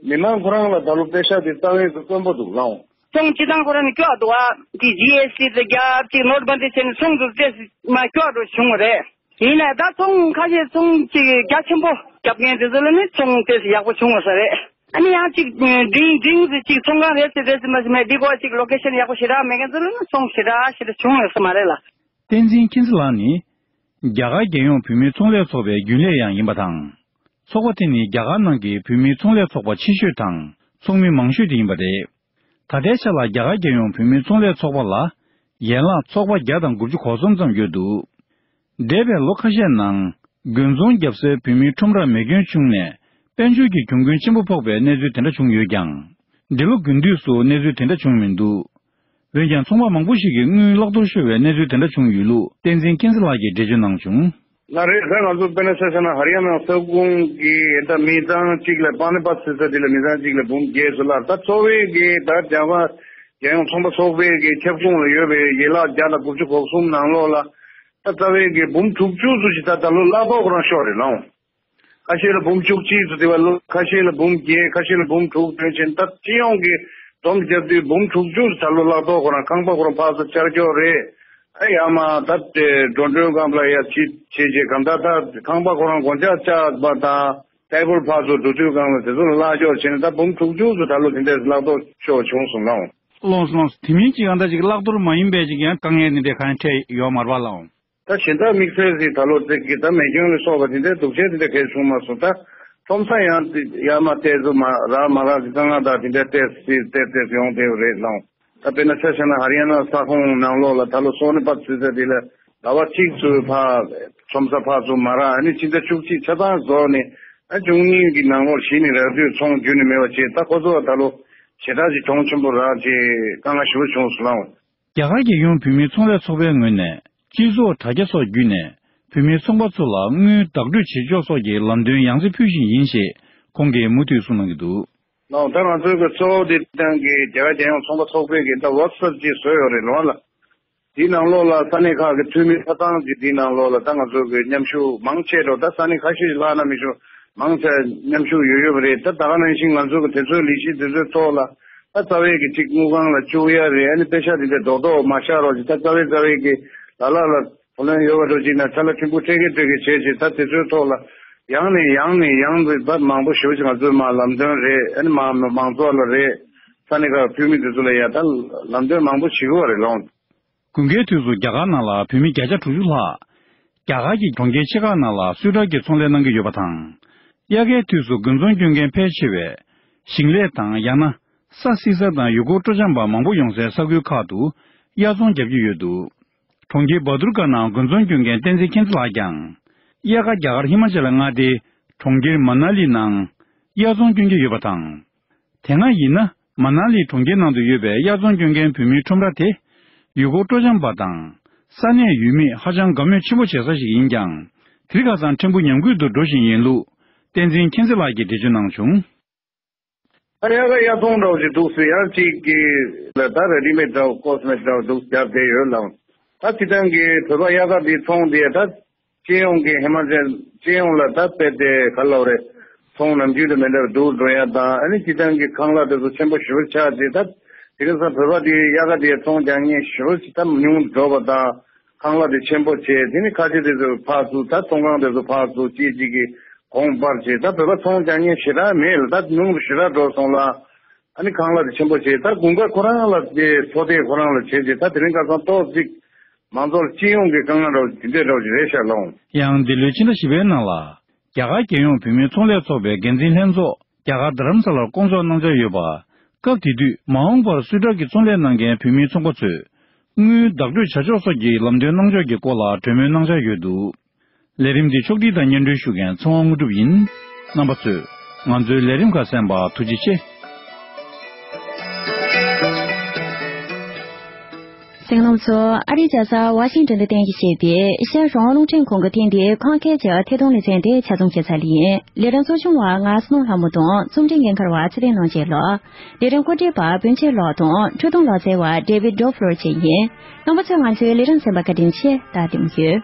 མི་མང་ཁོ་རང་ལ་ད་ལོ་པེ་ཤག་དེ་རྩ་བའི་དཀོན་པོ་འདུག་ལགས། ཚོང་སྤྱི་བཏང་ཁོ་རང་ནས་སྐྱོ་འདུག་ཨ། དེ་ཇི་ཨེསི་ཊི་དེ་རྒྱབ་ཅིག་ནོར་བན་དེ་བྱས་ནས་ཚོང་འདུག་ཏེ་མ་སྐྱོ་འགྲོ་བྱུང་བ་རེད། ཡིན་ནའི་ད་ཚོང་ཁ་ཤས་ཚོང་ཅིག་རྒྱ་ཆེན་པོ་རྒྱབ་མཁན་དེ་ཚོ་ལ་ནི་ཚོང་དེ་ཡག་པོ་བྱུང་བ་ས་རེད། ཨ་ནི་ཡང་ཅིག་འབྲིང་འབྲིང་ཟེར་ཅིག་ཚོང་ཁང་རེད་ཟེར་དེ་ཟེར་མ་ཟེར་མེད་འདི་གོ་ཅིག་ལོ་ཀེ་ཤན་ཡག་པོ་ཞེ་དྲག་མེད་མཁན་ཚོ་ལ་ནི་ཚོང་ཞེ་དྲག་ཞེ་དྲག་བྱུང་ཡོད་ས་མ་རེད་ལ། བསྟན་འཛིན་མཁྱེན་བརྩེ་ལགས་ནི། རྒྱ་གར་རྒྱལ་ཡོངས་བུད་མེད་ཚོང་ལས་ཚོགས་པའི་རྒྱུན་ལས་ཡང་ཡིན་པ་དང་། ཚོགས་པ་དེ་ནི་རྒྱ་གར་ནང་གི་བུད་མེད་ཚོང་ལས་ཚོགས་པ་ཆེ་ཤོས་དང་ཚོགས་མི་མང་ཤོས་དེ་ཡིན་པ་རེད། ད་ལྟའི་ཆ་ལ་རྒྱ་གར་རྒྱལ་ཡོངས་བུད་མེད་ཚོང་ལས་ཚོགས་པ་ལ་ཡན་ལག་ཚོགས་པ་བརྒྱ་དང་དགུ་བཅུ་གོ་གསུམ་ཙམ་ཡོད་འདུག་འདས་པའི་ལོ་ཁ་ཤས་ནང་། དགུན་ཚོང་བརྒྱབ་སའི་བུད་མེད་ཁྲོམ་རར་མེ་སྐྱོན་བྱུང་ནས་དཔལ་འབྱོར་གྱི་གྱོང་གུན་ཆེན་པོ་ཕོག་པའི་གནས་ཚུལ་དེ་འདྲ་བྱུང་ཡོད་ཀྱང་། འདི་ལོ་དགུན་དུས་སུ་གནས་ཚུལ་དེ་འདྲ་བྱུང་མི་འདུག་འོན་ཀྱང་ཚོང་པ་མང་པོ་ཞིག་གིས་དངུལ་བརླག་གཏོར་ཤོར་བའི་གནས་ཚུལ་དེ་འདྲ་བྱུང་ཡོད་ལུགས་བསྟན་འཛིན་མཁྱེན་བརྩེ་ལགས་ཀྱིས་འགྲེལ་བརྗོད་གནང་བྱུང་། ལགས་རེད། ད་ང་ཚོ་དཔེར་ན་ཆ་བཞག་ན་ཧ་རི་ཡ་ན་ས་ཁུངས་ཀྱི་ད་མི་གྲངས་གཅིག་ལ་པ་ནི་པ་ཟེར་ས་དེ་ལ་མི་གྲངས་གཅིག་ལ་འབུམ་བརྒྱད་ཙམ་ལ་ད་གཙོ་བོའི་གི་ད་རྒྱ་གར་རྒྱལ་ཡོངས་ཚོང་པ་ཚོགས་པའི་གི་ཁྱབ་ཁོངས་ལ་ཡོད་པའི་ཡན་ལག་བརྒྱ་དང་དགུ་བཅུ་གོ་གསུམ་ནང་ལོགས་ལ་ད་རྩ་བའི་གི་འབུམ་དྲུག་ཅུ་ཙམ་ཞིག་ད་ད་ལོ་བརླག་གཏོར་ཁོ་རང་ཤོར་རེད་ལགས། ཁ་ཤས་ལ་འབུམ་བཅུ་གཅིག་ཙམ་དེ་བ་ལོ་ཁ་ཤས་ལ་འབུམ་བརྒྱད་ཁ་ཤས་ལ་འབུམ་དྲུག་དོན་ཆེན་ད་སྤྱི་ཡོངས་ཀྱི་བསྡོམས་བརྒྱབ་དུས་འབུམ་དྲུག་ཅུ་ཙམ་ད་ལོ་བརླག་གཏོར་ཁོ་རང་ཁང་པ་ཁོ་རང་ཕར་ཚུར་བཅར་ཀྱོག་རེད། ཨ་ཡ་མ་ད་དེ་འགྲོ་གྲོན་སྒང་ལ་ཡ་ཅི་བྱེད་བྱེད་གང་ད་ད་ཁང་པ་ཁོ་རང་སྒོ་ལྕགས་བཅག་པ་དང་ཊེ་བལ་ཕར་ཚུར་འགྲོ་དུས་སྒང་ལ་དེ་ཚོ་ལ་བརླག་ཀྱོག་བྱས་ནས་ད་འབུམ་དྲུག་ཅུ་ཙམ་ད་ལོ་དེ་འདྲས་བརླག་གཏོར་ཤོར་བྱུང་སོང་ལགས། ལོངས་སོང་། དེ་མིན་གཅིག་ཨ་ད་ཅིག་བརླག་གཏོར་མ་ཡིན་པའི་ཅིག་ཡང་དཀའ་ངལ་འདི་འདྲ་གང་འཕྲད་ཡོད་མ་རེད་པ་ལགས། ད་གཞན་དག་དམིགས་བསལ་ཞིག་ད་ལོ་ཙིག་གི་ད་མེ་སྐྱོན་ལ་སོགས་པ་དེ་འདྲའི་སྡུག་ཅག་དེ་འདྲ་གས་བྱུང་མ་སོང་། ད་ཁྲོམ་ས་ཡང་དེ་ཡར་མར་བལྟས་ཚུལ་མ་རག་མ་རག་གི་དཀའ་ངལ་དག་དེ་འདྲ་བལྟས་སྲིད་བལྟས་བལྟས་ཡོང་བསྡད་ཡོད་རེད་ལགས། ད་དཔེར་ན་ཆ་བཞག་ན་ཧ་རི་ཡ་ན་ས་ཁོངས་ནང་ལོགས་ལ་ད་ལོ་སོ་ནི་པ་ཚུད་ས་དེ་ལ་ཟླ་བ་གཅིག་ཚུད་ཕར་ཁྲོམ་ས་ཕར་ཚུར་མ་རག་ཨ་ནི་ཕྱི་ཟླ་བཅུ་གཅིག་ཆ་ཚང་རྫོགས་ནས་ཨ་བཅུ་གཉིས་ཀྱི་ནང་ལོགས་གཞི་ནས་རག་དུས་ཚོང་རྒྱུན་ནས་མེད་པ་བྱས། ད་ཁོ་ཚོ་ད་ལོ་ཞེ་དྲག་ཅིག་གྱོང་ཆེན་པོ་རག་བྱས་དཀའ་ངལ་ཞེ་པོ་བྱུང་སོང་ལགས། རྒྱ་གར་རྒྱལ་ཡོངས་བུད་མེད་ཚོང་ལས་ཚོགས་པའི་ངོས་ནས་སྤྱི་ཚོགས་དྲ་རྒྱ་སོགས་བརྒྱུད་ནས་བུད་མེད་ཚོང་པ་ཚོ་ལ་དངུལ་བདག་སྤྲོད་བྱེད་ཕྱོགས་སོགས་ཀྱི་ལམ་སྟོན་ཡང་སེ་ཕུལ་བཞིན་ཡིན་ཞེས་ཁོང་གིས་མུ་མཐུད་གསུངས་གནང་གི་འདུག་ལགས། ད་ང་ཚོའི་གི་གཙོ་བོ་དེ་ཏང་གི་རྒྱ་གར་རྒྱལ་ཡོངས་ཚོང་པ་ཚོགས་པའི་གི་ད་ཝོག་ཤོབ་ཅིག་བཟོས་ཡོད་རེད་ལོ་ལ། དེའི་ནང་ལོགས་ལ་ས་གནས་ཁག་གི་འཐུས་མི་ཆ་ཚང་གི་དེའི་ནང་ལོགས་ལ་ད་ང་ཚོ་གི་མཉམ་ཞུགས་མང་ཆེ་འགྲོ་ད་ས་གནས་ཁ་ཤས་ལྷག་ན་མི་ཞུ་མང་ཆེ་མཉམ་ཞུགས་ཡོད་ཡོད་པ་རེད། ད་ད་ག་ནང་བཞིན་ང་ཚོ་གི་དེ་ཚོའི་ལས་གཞི་དེ་ཚོའི་ཐོག་ལ་ད་རྩ་བའི་གི་གཅིག་དངུལ་ཁང་ལ་བཅུག་ཡ་རེད། ཨ་ནི་པེ་ཤ་དེ་འདྲ་རྡོག་རྡོག་མ་བཞག་རོགས་ཅིག་ད་རྩ་བའི་རྩ་བའི་གི་ལ་ལ་ལ་བུ་ལོན་ཡོད་པ་འགྲོ་ཅིག་ན་ཚ་ལ་ཕྲན་བུ་སྤྲད་གི་སྤྲད་གི་བྱས་ཅིག་ད་དེ་ཚོའི་ཐོག་ལ་ཡང་ནས་ཡང་ནས་ཡང་དུ་ད་མང་པོ་ཞེ་པོ་ཅིག་ང་ཚོའི་མ་ལམ་སྟོན་རེད། ཨ་ནི་མ་མང་ཚོགས་ལ་རེད། ས་གནས་ཁག་འཐུས་མི་དེ་ཚོ་ལ་ཡ་ད་ལམ་སྟོན་མང་པོ་བྱེད་དགོས་པ་རེད་ལོང་། དགུན་ཁའི་དུས་སུ་རྒྱ་གར་ནང་ལ་བོད་མི་བརྒྱ་ཆ་དྲུག་ཅུ་ལྷག་རྒྱ་གར་གྱི་གྲོང་ཁྱེར་ཆེ་ཁག་ནང་ལ་སུའི་ཊར་གྱི་ཚོང་ལས་གནང་གི་ཡོད་པ་དང་། དབྱར་ཁའི་དུས་སུ་དགུན་ཚོང་སྐྱོན་མཁན་ཕལ་ཆེ་བས་ཞིང་ལས་དང་ཡང་ན་ས་བསིལ་ས་དང་ཡུལ་སྐོར་སྤྲོ་འཆམ་པ་མང་པོ་ཡོང་སའི་ས་ཁུལ་ཁག་ཏུ་དབྱར་ཚོང་བརྒྱབ་ཀྱི་ཡོད་འདུག་གྲོང་ཁྱེར་བ་དུར་ཁ་ནང་དགུན་ཚོང་སྐྱོན་མཁན་བསྟན་འཛིན་མཁྱེན་བརྩེ་ལགས་ཀྱང་། དབྱར་ཁ་རྒྱ་གར་ཧི་མ་ཅལ་མངའ་སྡེའི་གྲོང་ཁྱེར་མ་ན་ལི་ནང་དབྱར་ཚོང་སྐྱོན་གྱི་ཡོད་པ་དང་། དེ་སྔ་ཡིན་ན་མ་ན་ལི་གྲོང་ཁྱེར་ནང་དུ་ཡོད་པའི་དབྱར་ཚོང་སྐྱོན་མཁན་བོད་མིའི་ཁྲོམ་ར་དེ་ཡུལ་སྐོར་སྤྲོ་འཆམ་པ་དང་ས་གནས་ཡུལ་མིས་ཧ་ཅང་དགའ་མོས་ཆེན་པོ་བྱེད་ས་ཞིག་ཡིན་ཀྱང་། དེ་རིང་ཁ་སང་ཕྲན་བུ་ཉམས་རྒུད་དུ་འགྲོ་བཞིན་ཡིན་ལུགས་བསྟན་འཛིན་མཁྱེན་བརྩེ་ལགས་ཀྱིས་འགྲེལ་བརྗོད་གནང་བྱུང་། ད་དབྱར་ཁ་དབྱར་ཚོང་འདྲ་བོ་ཞིག་འདུག་ཟེར་ཡང་གཅིག་གིས་ལ་ད་རེ་ཌི་མེད་འདྲ་བོ་ཀོ་སི་མེ་ཊིག་འདྲ་བོ་འདུག་རྒྱབ་བསྡད་ཡོད་ལགས། ད་སྤྱིར་བཏང་གི་བོད་པ་དབྱར་ཁ་འདི་ཚོང་འདི་ད། སྤྱི་ཡོངས་ཀྱི་ཧི་མ་ཅལ་སྤྱི་ཡོངས་ལ་ད་དཔེ་དེ་ག་ལབ་རེད། ཚོང་ནམ་རྒྱུན་དུ་མེད་འདྲ་སྡུག་འགྲོ་ཡ་དང་ཨ་ནི་སྤྱི་བཏང་གི་ཁང་གླ་དེ་ཚོ་ཆེན་པོ་ཞེ་པོ་ཆགས་རྗེས་ད་དེ་རིང་སང་བོད་པ་དེ་དབྱར་ཁ་དེ་ཚོང་རྒྱག་མཁན་ཞེ་པོ་ཅིག་ད་ཉུང་དུ་འགྲོ་བ་དང་ཁང་གླ་དེ་ཆེན་པོ་བྱས་དེ་ནི་ཁ་ཆེ་དེ་ཚོ་ཕར་ཚུར་ད་ཚོང་ཁང་དེ་ཚོ་ཕར་ཚུར་གཅིག་གཅིག་གི་གོང་སྤར་བྱས་ད་བོད་པ་ཚོང་རྒྱག་མཁན་ཞེ་དྲག་མེད་ལ་ད་ཉུང་དུ་ཞེ་དྲག་འགྲོ་སོང་ལ། ཨ་ནི་ཁང་གླ་དེ་ཆེན་པོ་བྱས་ད་དགུན་ཁ་ཁོ་རང་ལ་དེ་ཚོ་དེ་ཁོ་རང་ལ་བྱས་རྗེས་ད་དེ་རིང་ཁ་སང་ཏོག་ཙིག་མང་ཚོགས་སྤྱི་ཡོངས་ཀྱི་དཀའ་ངལ་འདྲ་བོ་དེ་འདྲའི་འདྲ་བོ་ཞིག་རེད་ཤག་ལགས། ཡང་འདི་ལོའི་ཕྱི་ཟླ་བཞི་པའི་ནང་ལ། རྒྱ་གར་རྒྱལ་ཡོངས་བུད་མེད་ཚོང་ལས་ཚོགས་པའི་འགན་འཛིན་ལྷན་ཚོགས་རྒྱ་གར་རྡ་རམ་ས་ལར་བསྐོང་ཚོགས་གནང་འཆར་ཡོད་པ། སྐབས་དེ་དུས་མ་འོངས་པར་སུད་ཊར་གྱི་ཚོང་ལས་གནང་མཁན་བུད་མེད་ཚོང་པ་ཚོས། དངུལ་བདག་སྤྲོད་བྱ་ཕྱོགས་སོགས་ཀྱི་ལམ་སྟོན་གནང་ཕྱོགས་ཀྱི་སྐོར་ལ་གྲོས་མོལ་གནང་འཆར་ཡོད་འདུག་ལས་རིམ་འདི་ཕྱོགས་སྒྲིག་དང་སྙན་སྒྲོན་ཞུ་མཁན་ཚེ་དབང་དངོས་གྲུབ་ཡིན། རྣམ་པ་ཚོས། ང་ཚོའི་ལས་རིམ་ཁག་གསན་པར་ཐུགས་རྗེ་ཆེ། གསན་མཁན་རྣམ་པ་ཚོ། ཨ་རིའི་རྒྱལ་ས་ཝ་ཤིང་ཏོན་དུ་རྟེན་གཞི་བྱས་པའི་ཨེ་ཤ་ཡ་རང་དབང་རླུང་འཕྲིན་ཁང་གི་ཐེངས་འདིའི་ཁམས་སྐད་ཀྱི་ཐད་གཏོང་ལེ་ཚན་དེ་ཆ་ཚང་བྱས་ཚར་ལེ་ཡིན། ལས་རིམ་གཙོ་སྐྱོང་བ་ང་སྣང་ལྷ་མོ་དང་རྩོམ་སྒྲིག་འགན་འཁུར་བ་ཚེ་བརྟན་ནོར་རྒྱས་ལགས། ལས་རིམ་གོ་སྒྲིག་པ་བོན་ཆེ་ལགས་དང་འཕྲོས་དོན་ལག་རྩལ་བ་ཌེ་ཝིད་ཌོབ་ལོར་བཅས་ཡིན། རྣམ་པ་ཚོས་ང་ཚོའི་ལས་རིམ་གསན་པར་བཀའ་དྲིན་ཆེ། ད་དེ་མོ་ཡོད།